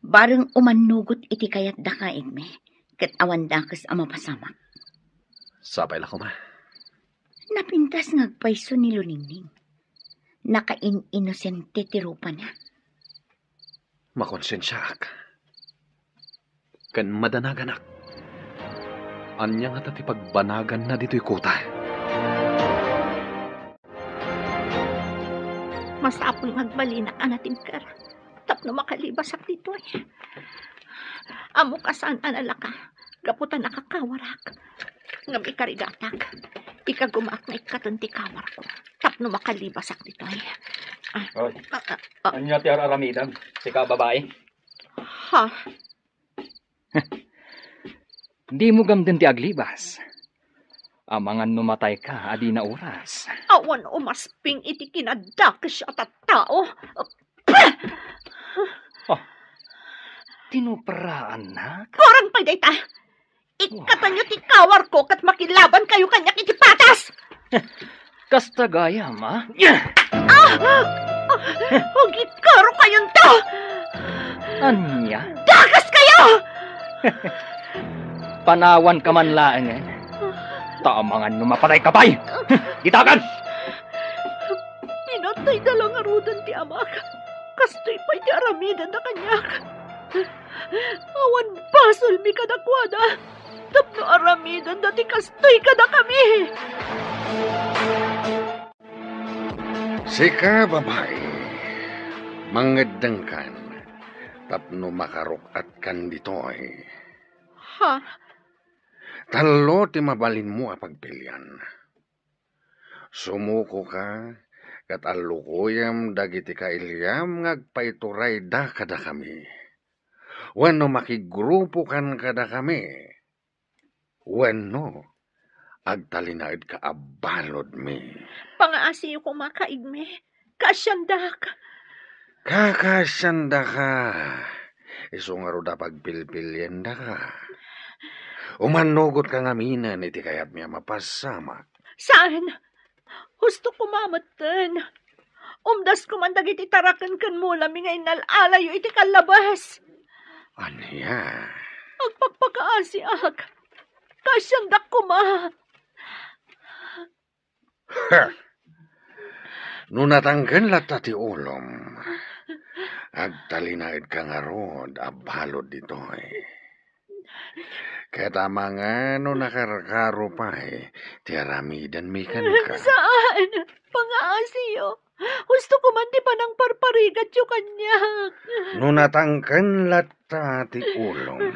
Bareng umannugot iti kayat dakaigmi, ket awan dakes a mapasamak. Sapay la koma. Napintas nga agpayso ni Luningning. Nakain-inosente ti rupana. Makonsensiaak. Ken madanaganak. Ania ngata ti pagbanaganna ditoy kota? Masapul nga agbalinak a natingker tapno makalibasak ditoy. Ammok a saan a nalaka gapu ta nakakawarak. Ngem ikarigatak, ikagumaak nga ikkaten ti kawarko tapno makalibasak ditoy. Ah, Oy, ah, ah, ah. Ania ti ar-aramidem? Sika a babai? Ha? Dimo gamden ti aglibas. Amangan no matayka a dina oras. Awan umasping iti kinadakes a tattao. Pah! Oh, tinupraannak? Kurang pay dayta. Ikkatenyo ti kawarko ket makilabankayo kaniak iti patas! Kasta gayam, a? Ah! Agikero kayonto! Ania? Dakaskayo! Panawanka man laengen. Ta amangan no mapatayka pay! Ditakan! Pinatayda la ngaruden ti amak. Kastoy pay ti aramidenda kaniak. Awan basolmi kadakuada tapno aramidenda ti kastoy kadakami. Sika, babai, mangeddengkan tapno makaruk-atkan ditoy. Ha? Tallo ti mabalinmo a pagpilian. Sumukoka ket allukoyem dagiti kailiam nga agpaiturayda kadakami, wenno makigrupokan kadakami, wenno agtalinaedka a baludmi. Pangaasiyo koma, kaigmi. Kaasiandak. Kakaasiandaka. Isu ngarud a pagpilpiliendaka. Umannugotka ngaminen iti kayatmi a mapasamak. Saan? Husto koma metten. Umdas koman dagiti taraken ken mulami nga innal-alayo iti kallabes. Ania? Agpakpakaasiak. Kaasiandak koma. No natangken latta ti ulom, agtalinaedka ngarud a balud ditoy. Ket amangan no nakarkaro pay ti aramidenmi kenka. Saan, pangaasiyo. Husto ko man ti panangparparigatyo kaniak. No natangken latta ti ulom,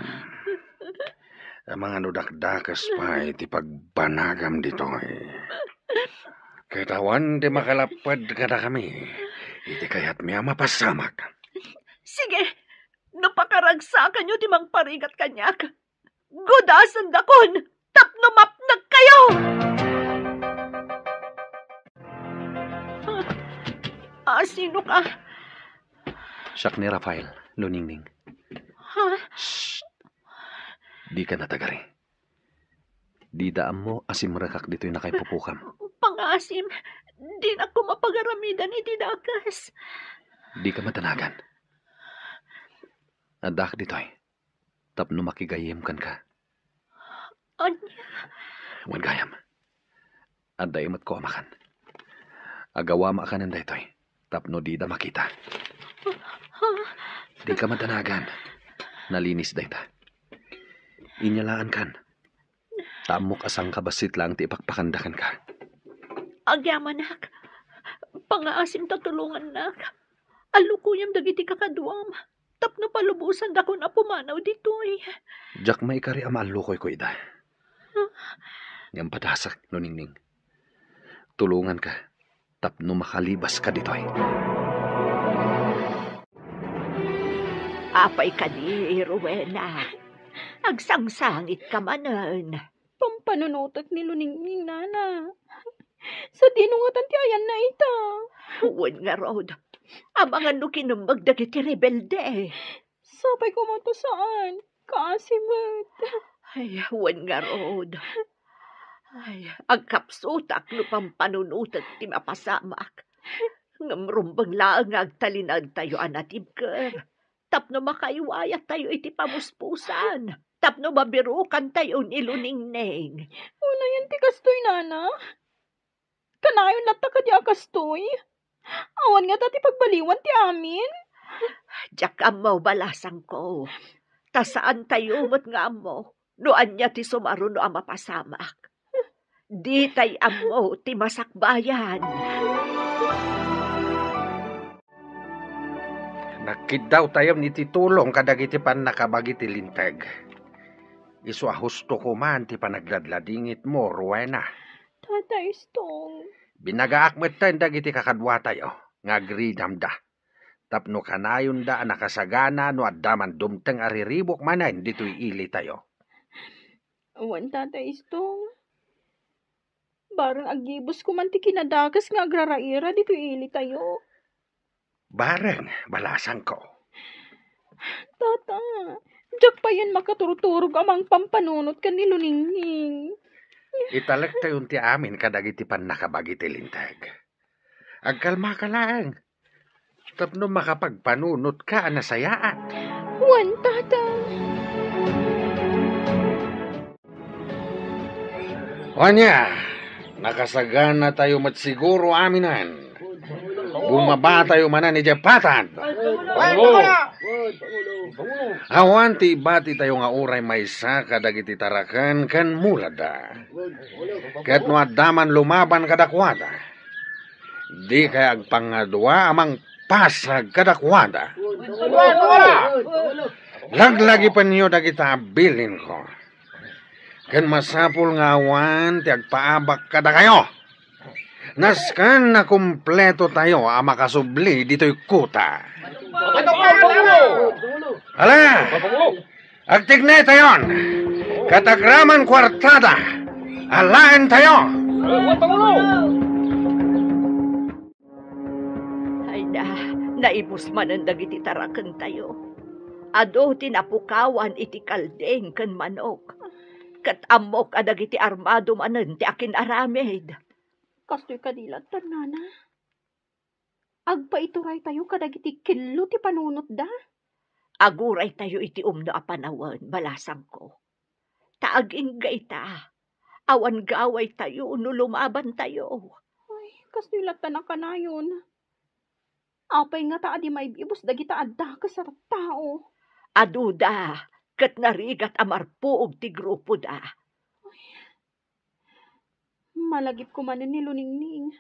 amangan no dakdakes pay ti pagbanagam ditoy. Ket awan ti makalapped kadakami iti kayatmi a mapasamak. Sige, no pakaragsakanyo ti mangparigat kaniak, gudasendakon tapno mapnekkayo! Ah, sino ka? Siak ni Rafael, Luningning. Ha? Shh! Dika natagari. Dida ammo a simrekak ditoy nakaipupokam. Pangaasim, dinak koma pagaramidan iti dakes. Dika madanagan. Addaak ditoy tapno makigayyem kenka. Ania? Wen gayam. Adda imetko a makan. Agawama kanen daytoy tapno dida makita. Ha? Dika madanagan. Nalinis dayta. Inyalaankan. Ta ammok a sangkabassit laeng ti ipakpakanda kenka. Agyamanak. Pangaasim ta tulongannak. Allukoyam dagiti kakaduam tapno palubosandakon a pumanaw ditoy. Diak maikari a maallukoyko ida. Huh? Ngem padasek, Luningning. Tulonganka tapno makalibaska ditoy. Apay kadi, Rowena? Agsangsangitka manen. Pampanunotek ni Luningning, nana. Sadino ngatan ti ayanna ita? Wen ngarud, amangan no kinemmeg dagiti rebelde. Sapay koma ta saan. Kaasi met. Ay, wen ngarud. Ay, agkapsutak no pampanunotek ti mapasamak. Ngem rumbeng laeng nga agtalinaedtayo a natibker tapno makaiwayattayo iti pamuspusan, tapno mabirukantayo ni Luningning. Unayen ti kastoy, nana? Kanayon latta kadi a kastoy? Awan ngata ti pagbaliwan ti amin? Diak ammo, balasangko. Ta saantayo met nga ammo no ania ti sumaruno a mapasamak. Ditay ammo ti masakbayan. Nagkiddawtayon iti tulong kadagiti pannakabagi ti Linteg. Isu a husto koma ti panagladladingitmo, Rowena. Tata Istong. Binagaak metten dagiti kakaduatayo nga agridamda tapno kanayonda a nakasagana no adda man dumteng a riribuk manen ditoy ilitayo. Wen, Tata Istong. Bareng aggibusko man ti kinadakes nga agraraira ditoy ilitayo. Bareng, balasangko. Tata, diak payen makaturturog a mangpampanunot ken ni Luningning. Italektayon ti amin kadagiti pannakabagi ti Linteg. Agkalmaka laeng tapno makapagpanunotka a nasayaat. Wen, Tata. Ania, nakasaganatayo met siguro aminen. Bumabatayo manen idiay patad. Awan ti ibatitayo nga uray maysa kadagiti taraken ken muladda. Ket no adda man lumaban kadakuada, dikay agpangadua a mangpasag kadakuada. Laglagipenyo dagita a bilinko. Ken masapul nga awan ti agpaabak kadakayo. Nasken a kumpletotayo a makasubli ditoy kuta. Ala, agtignaytayon, ket agraman kuartada, alaentayo. Ay na, naibus manen dagiti tarakentayo. Adu ti napukawan iti kalding ken manok. Ket ammok a dagiti armado manen ti akin-aramid. Kastoy kadi latta, nana? Agpaituraytayo kadagiti kello ti panunotda? Aguraytayo iti umno a panawen, balasangko. ta agingga ita. Awan gawaytayo no lumabantayo. Ay, kastoy latta a kanayon. Apay ngata a di maibibus dagita a dakes a tattao? Aduda, ket narigat a marpuog ti grupoda. Ay, malagipko manen ni Luningning.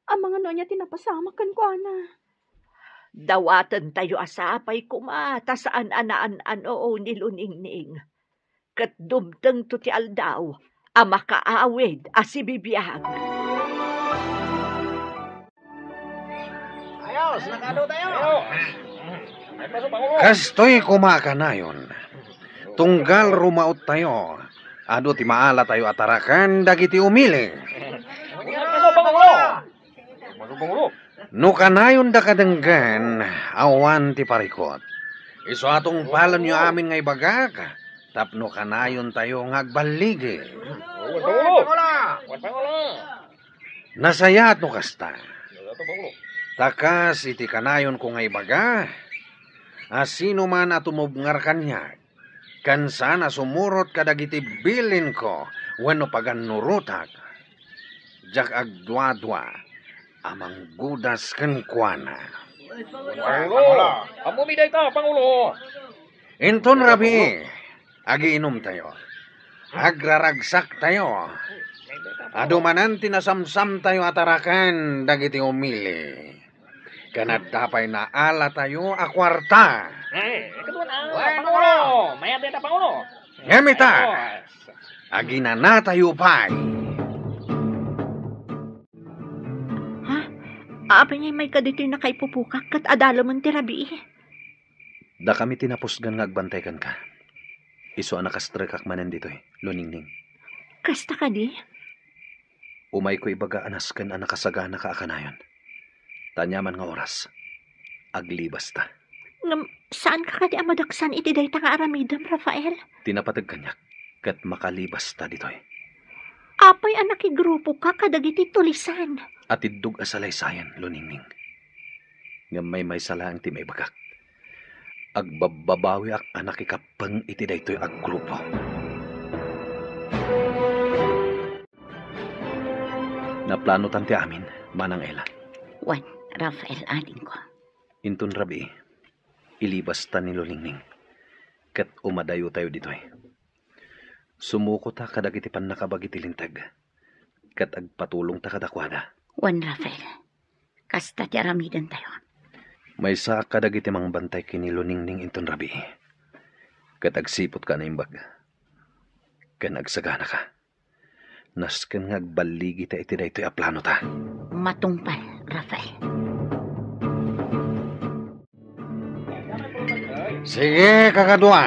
Amangan no ania ti napasamak kenkuana. Dawatentayo a sapay koma ta saan a naan-ano ni Luningning. Ket dumtengto ti aldaw a makaawid a sibibiag. Ayos, nakaado tayo. Kastoy koma a kanayon. Tunggal rumaottayo, adu ti maalatayo a taraken dagiti umili. No kanayonda kadenggen, awan ti parikut. Isu a tungpalenyo amin nga ibagak, tapno kanayontayo nga agballigi. Nasayaat no kasta. Ta kas iti kanayonko nga ibaga, a sinoman a tumubngar kaniak, ken saan a sumurot kadagiti bilinko wenno pagannurotak, diak agduadua a manggudas kenkuana. Pangulo! Ammomi dayta, Pangulo! Inton rabii, agiinumtayo. Agraragsaktayo. Adu manen ti nasamsamtayo a taraken dagiti umili. Ken adda pay naalatayo a kuarta. Eh, ikaduan, ah, Pangulo! Mayat dayta, Pangulo! Ngem ita, aginanatayo pay. Ha? Apay ngay mayka ditoy nakaipupukak ket adalemen ti rabii? Dakami ti napusgan nga agbantay kenka. Isu a nakastrekak manen ditoy, Luningning. Kasta kadi? Umayko ibaga a nasken a nakasaganaka a kanayon. Ta aniaman nga oras, aglibasta. Ngem, saanka kadi a madaksan iti dayta nga aramidem, Rafael? Ti napateg kaniak, ket makalibasta ditoy. Apay a nakigrupoka kadagiti tulisan? Atiddog a salaysayan, Luningning. Ngem maymaysa laeng ti maibagak. Agbabbabawiak a nakikappeng iti daytoy a grupo. Naplanotan ti amin, Manang Ella. Wen, Rafael, adingko. Inton rabii, ilibasta ni Luningning, ket umadayotayo ditoy. Sumukota kadagiti pannakabagi ti Linteg, ket agpatulongta kadakuada. Wen, Rafael, kasta ti aramidentayo. Maysaak kadagiti mangbantay ken ni Luningning inton rabii, ket agsiputka a naimbag, ken agsaganaka. Nasken nga agballigita iti daytoy a planota. Matungpal, Rafael. Sige, kakadua.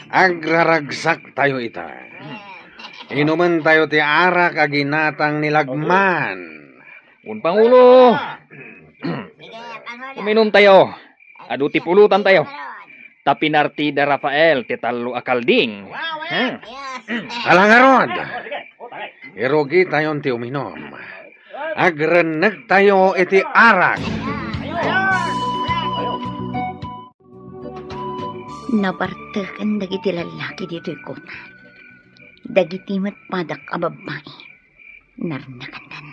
Agraragsaktayo ita. Inumentayo ti arak a ginatang ni Lagman. Wen, Pangulo. Uminumtayo. Adu ti pulotantayo. Ta pinartida Rafael ti tallo a kalding. Ha? Ala ngarud, irugitayon ti uminum. Agrennegtayo iti arak. Nabarteken dagiti lallaki ditoy kota. Dagiti met padak a babbai, narnakandan.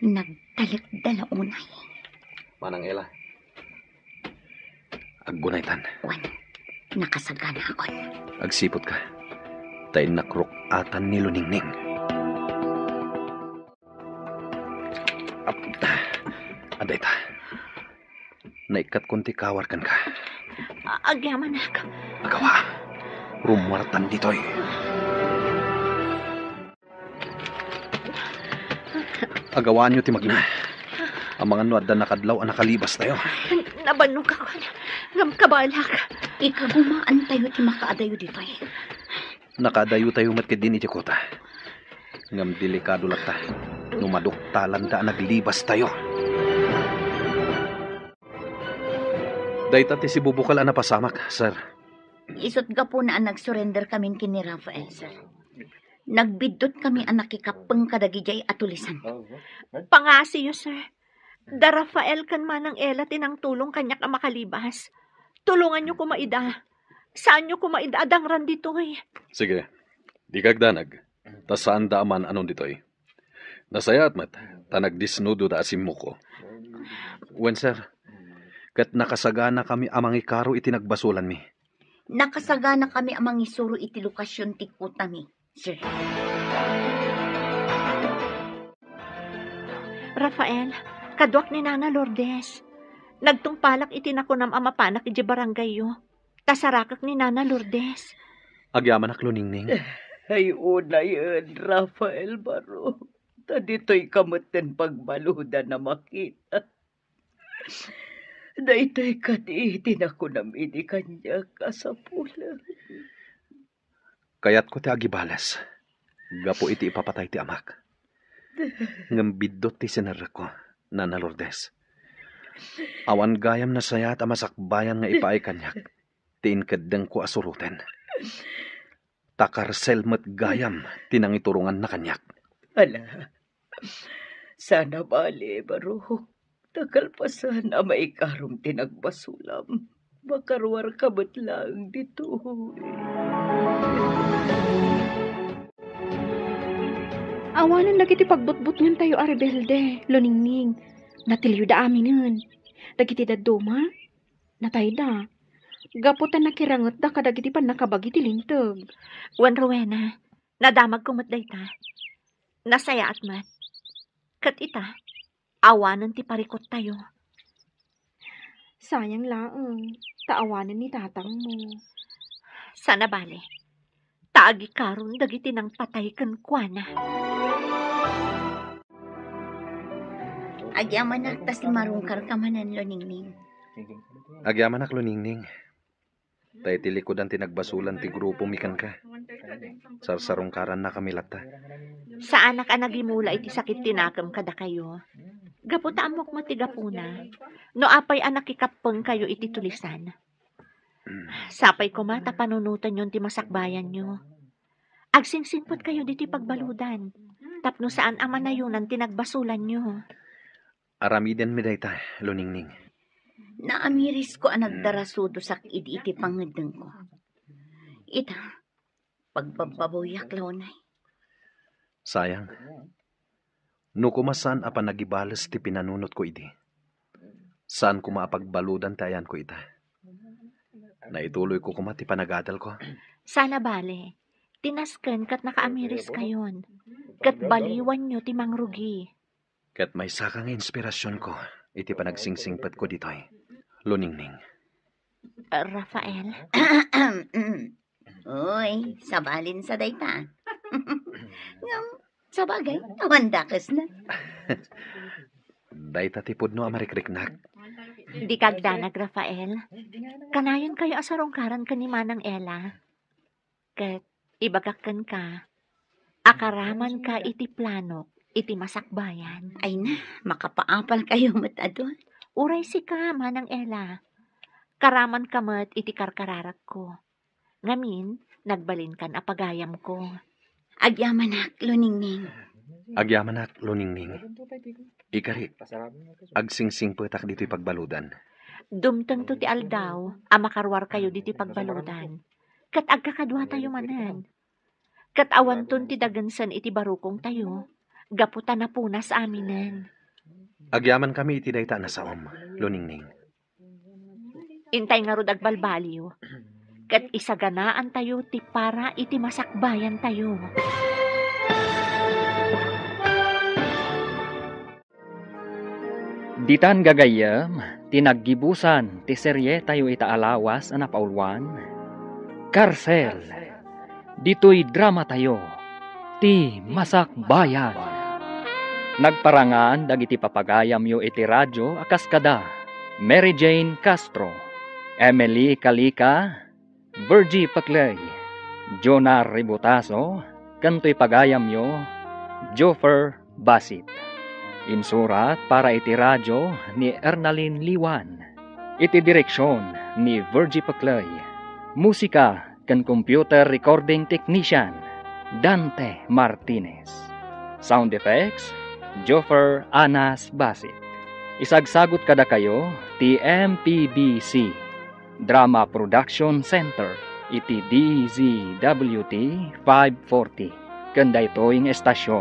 Nagtalekda la unay. Manang Ella, aggunaytan. Wen, nakasaganaakon. Agsiputka, ta innak ruk-atan ni Luningning. Ap-, adda ita. Naikkatkon ti kawar kenka. A-, agyamanak. Agawa. Rummuartan ditoy. Agawaanyo ti magna. Amangan no adda nakadlaw a nakalibastayo. Nabannogakon. Ngem kabalak. Ikagumaantayo ti makaadayo ditoy. Nakaadayotayo met ketdin iti kota. Ngem delikado latta no maduktalanda a naglibastayo. Dayta ti sibubukel a napasamak, sir. Isut' gapuna a nagsurrender kamin ken ni Rafael, sir. Nagbiddut kami a nakikappeng kadagidiay a tulisan. Pangasiyo, sir. Da Rafael ken Manang Ella ti nangtulong kaniak a makalibas. Tulonganyo koma ida. Saanyo koma ida a dangran ditoy. Sige, dika agdanag, ta saanda a man-anon ditoy. Nasayaat met, ta nagdisnudoda a simmuko. Wen, sir, ket nakasaganakami a mangikaro iti nagbasolanmi. Nakasaganakami a mangisuro iti lokasyon ti kotami, sir. Rafael, kaduak ni Nana Lourdes. Nagtungpalak iti nakunam a mapanak idiay barangayyo. Ta sarakek ni Nana Lourdes. Agyamanak, Luningning. Ay, unayen, Rafael Baro. Ta ditoyka metten pagbaludan a makita. Daytoy kadi ti nakunam idi kaniak a sapulen. Kayatko ti agibales gapu iti ipapatay ti amak. Ngem biddut ti sinerrekko, Nana Lourdes. Awan gayam nasayaat a masakbayan nga ipaay kaniak ti inkeddengko a suroten. Ta karsel met gayam ti nangituronganna kaniak. Ala, saan a bale, Barok. Ta kalpasan a maikarom ti nagbasolam, makaruarka met laeng ditoy. Awanen dagiti pagbutbutngentayo a rebelde, Luningning. Natilyoda aminen. Dagiti dadduma, natayda. Gapu ta nakirangetda kadagiti pannakabagi ti linteg. Wen, Rowena, nadamagko met dayta. Nasayaat met. Ket ita, awanen ti parikottayo. Sayang laeng, ta awanen ni tatangmo. Saan a bale, ta agikaron dagiti nangpatay kenkuana. Agyamanak ta simmarungkarka manen, Luningning. Agyamanak, Luningning. Ta iti likudan ti nagbasolan ti grupomi kenka. Sarsarungkarannakami latta. Saanak a nagimula iti sakit ti nakem kadakayo. Gapu ta ammok met ti gapuna. No apay a nakikappengkayo iti tulisan. Sapay koma ta panunotenyon ti masakbayanyo. Agsingsingpetkayo ditoy pagbaludan. Tapno saan a manayonan ti nagbasolanyo. Aramidenmi dayta, Luningning. Naamirisko a nagdarasudosak idi iti pangeddengko. Ita, pagbabbabawiak la unay. Sayang. No koma saan a panagibales ti pinanunotko idi, saan koma a pagbaludan ti ayanko ita. Naituloyko koma ti panagadalko. Saan a bale, ti nasken ket nakaamiriskayon, ket baliwanyo ti mangrugi. Ket maysaka nga inspirasionko iti panagsingpetko ditoy, Luningning. Rafael? Uy, sabalinsa dayta. Ngem, sabagay, awan dakesna. Dayta ti pudno a marikriknak. Dika agdanag, Rafael. Kanayonkayo a sarungkaran ken ni Manang Ella. Ket ibagak kenka, akaramanka iti planok iti masakbayan. Ay na, makapaapalkayo met adu. Uray sika, Manang Ella. Karamanka met iti karkararakko. Ngamin, nagbalinkan a pagayamko. Agyamanak, Luningning. Agyamanak, Luningning. Ikari, agsingsingpetak ditoy pagbaludan. Dumtengto ti aldaw a makaruarkayo ditoy pagbaludan. Ket agkakaduatayo manen. Ket awanton ti dagensen iti barukongtayo, gapu ta napunas aminen. Agyamankami iti dayta a nasaom, Luningning. Intay ngarud agbalbaliw, ket isaganaantayo ti para iti masakbayantayo. Ditan gagayyem ti naggibusan ti serietayo ita a lawas a napauluan, Karsel. Ditoy dramatayo, ti Masakbayan. Nagparangan dagiti papagayamyo iti radio a kas kada Mary Jane Castro, Emily Calica, Virgie Paclay, Jonah Ributaso, ken toy pagayamyo, Joffer Basit. Insurat para iti radio ni Ernalyn Liwan. Iti direksion ni Virgie Paclay. Musika ken computer recording technician, Dante Martinez. Sound effects, Joffer Anas Basit. Isagsagut kadakayo ti M P B C. Drama Production Center iti D Z W T five forty. Ken daytoy nga estasion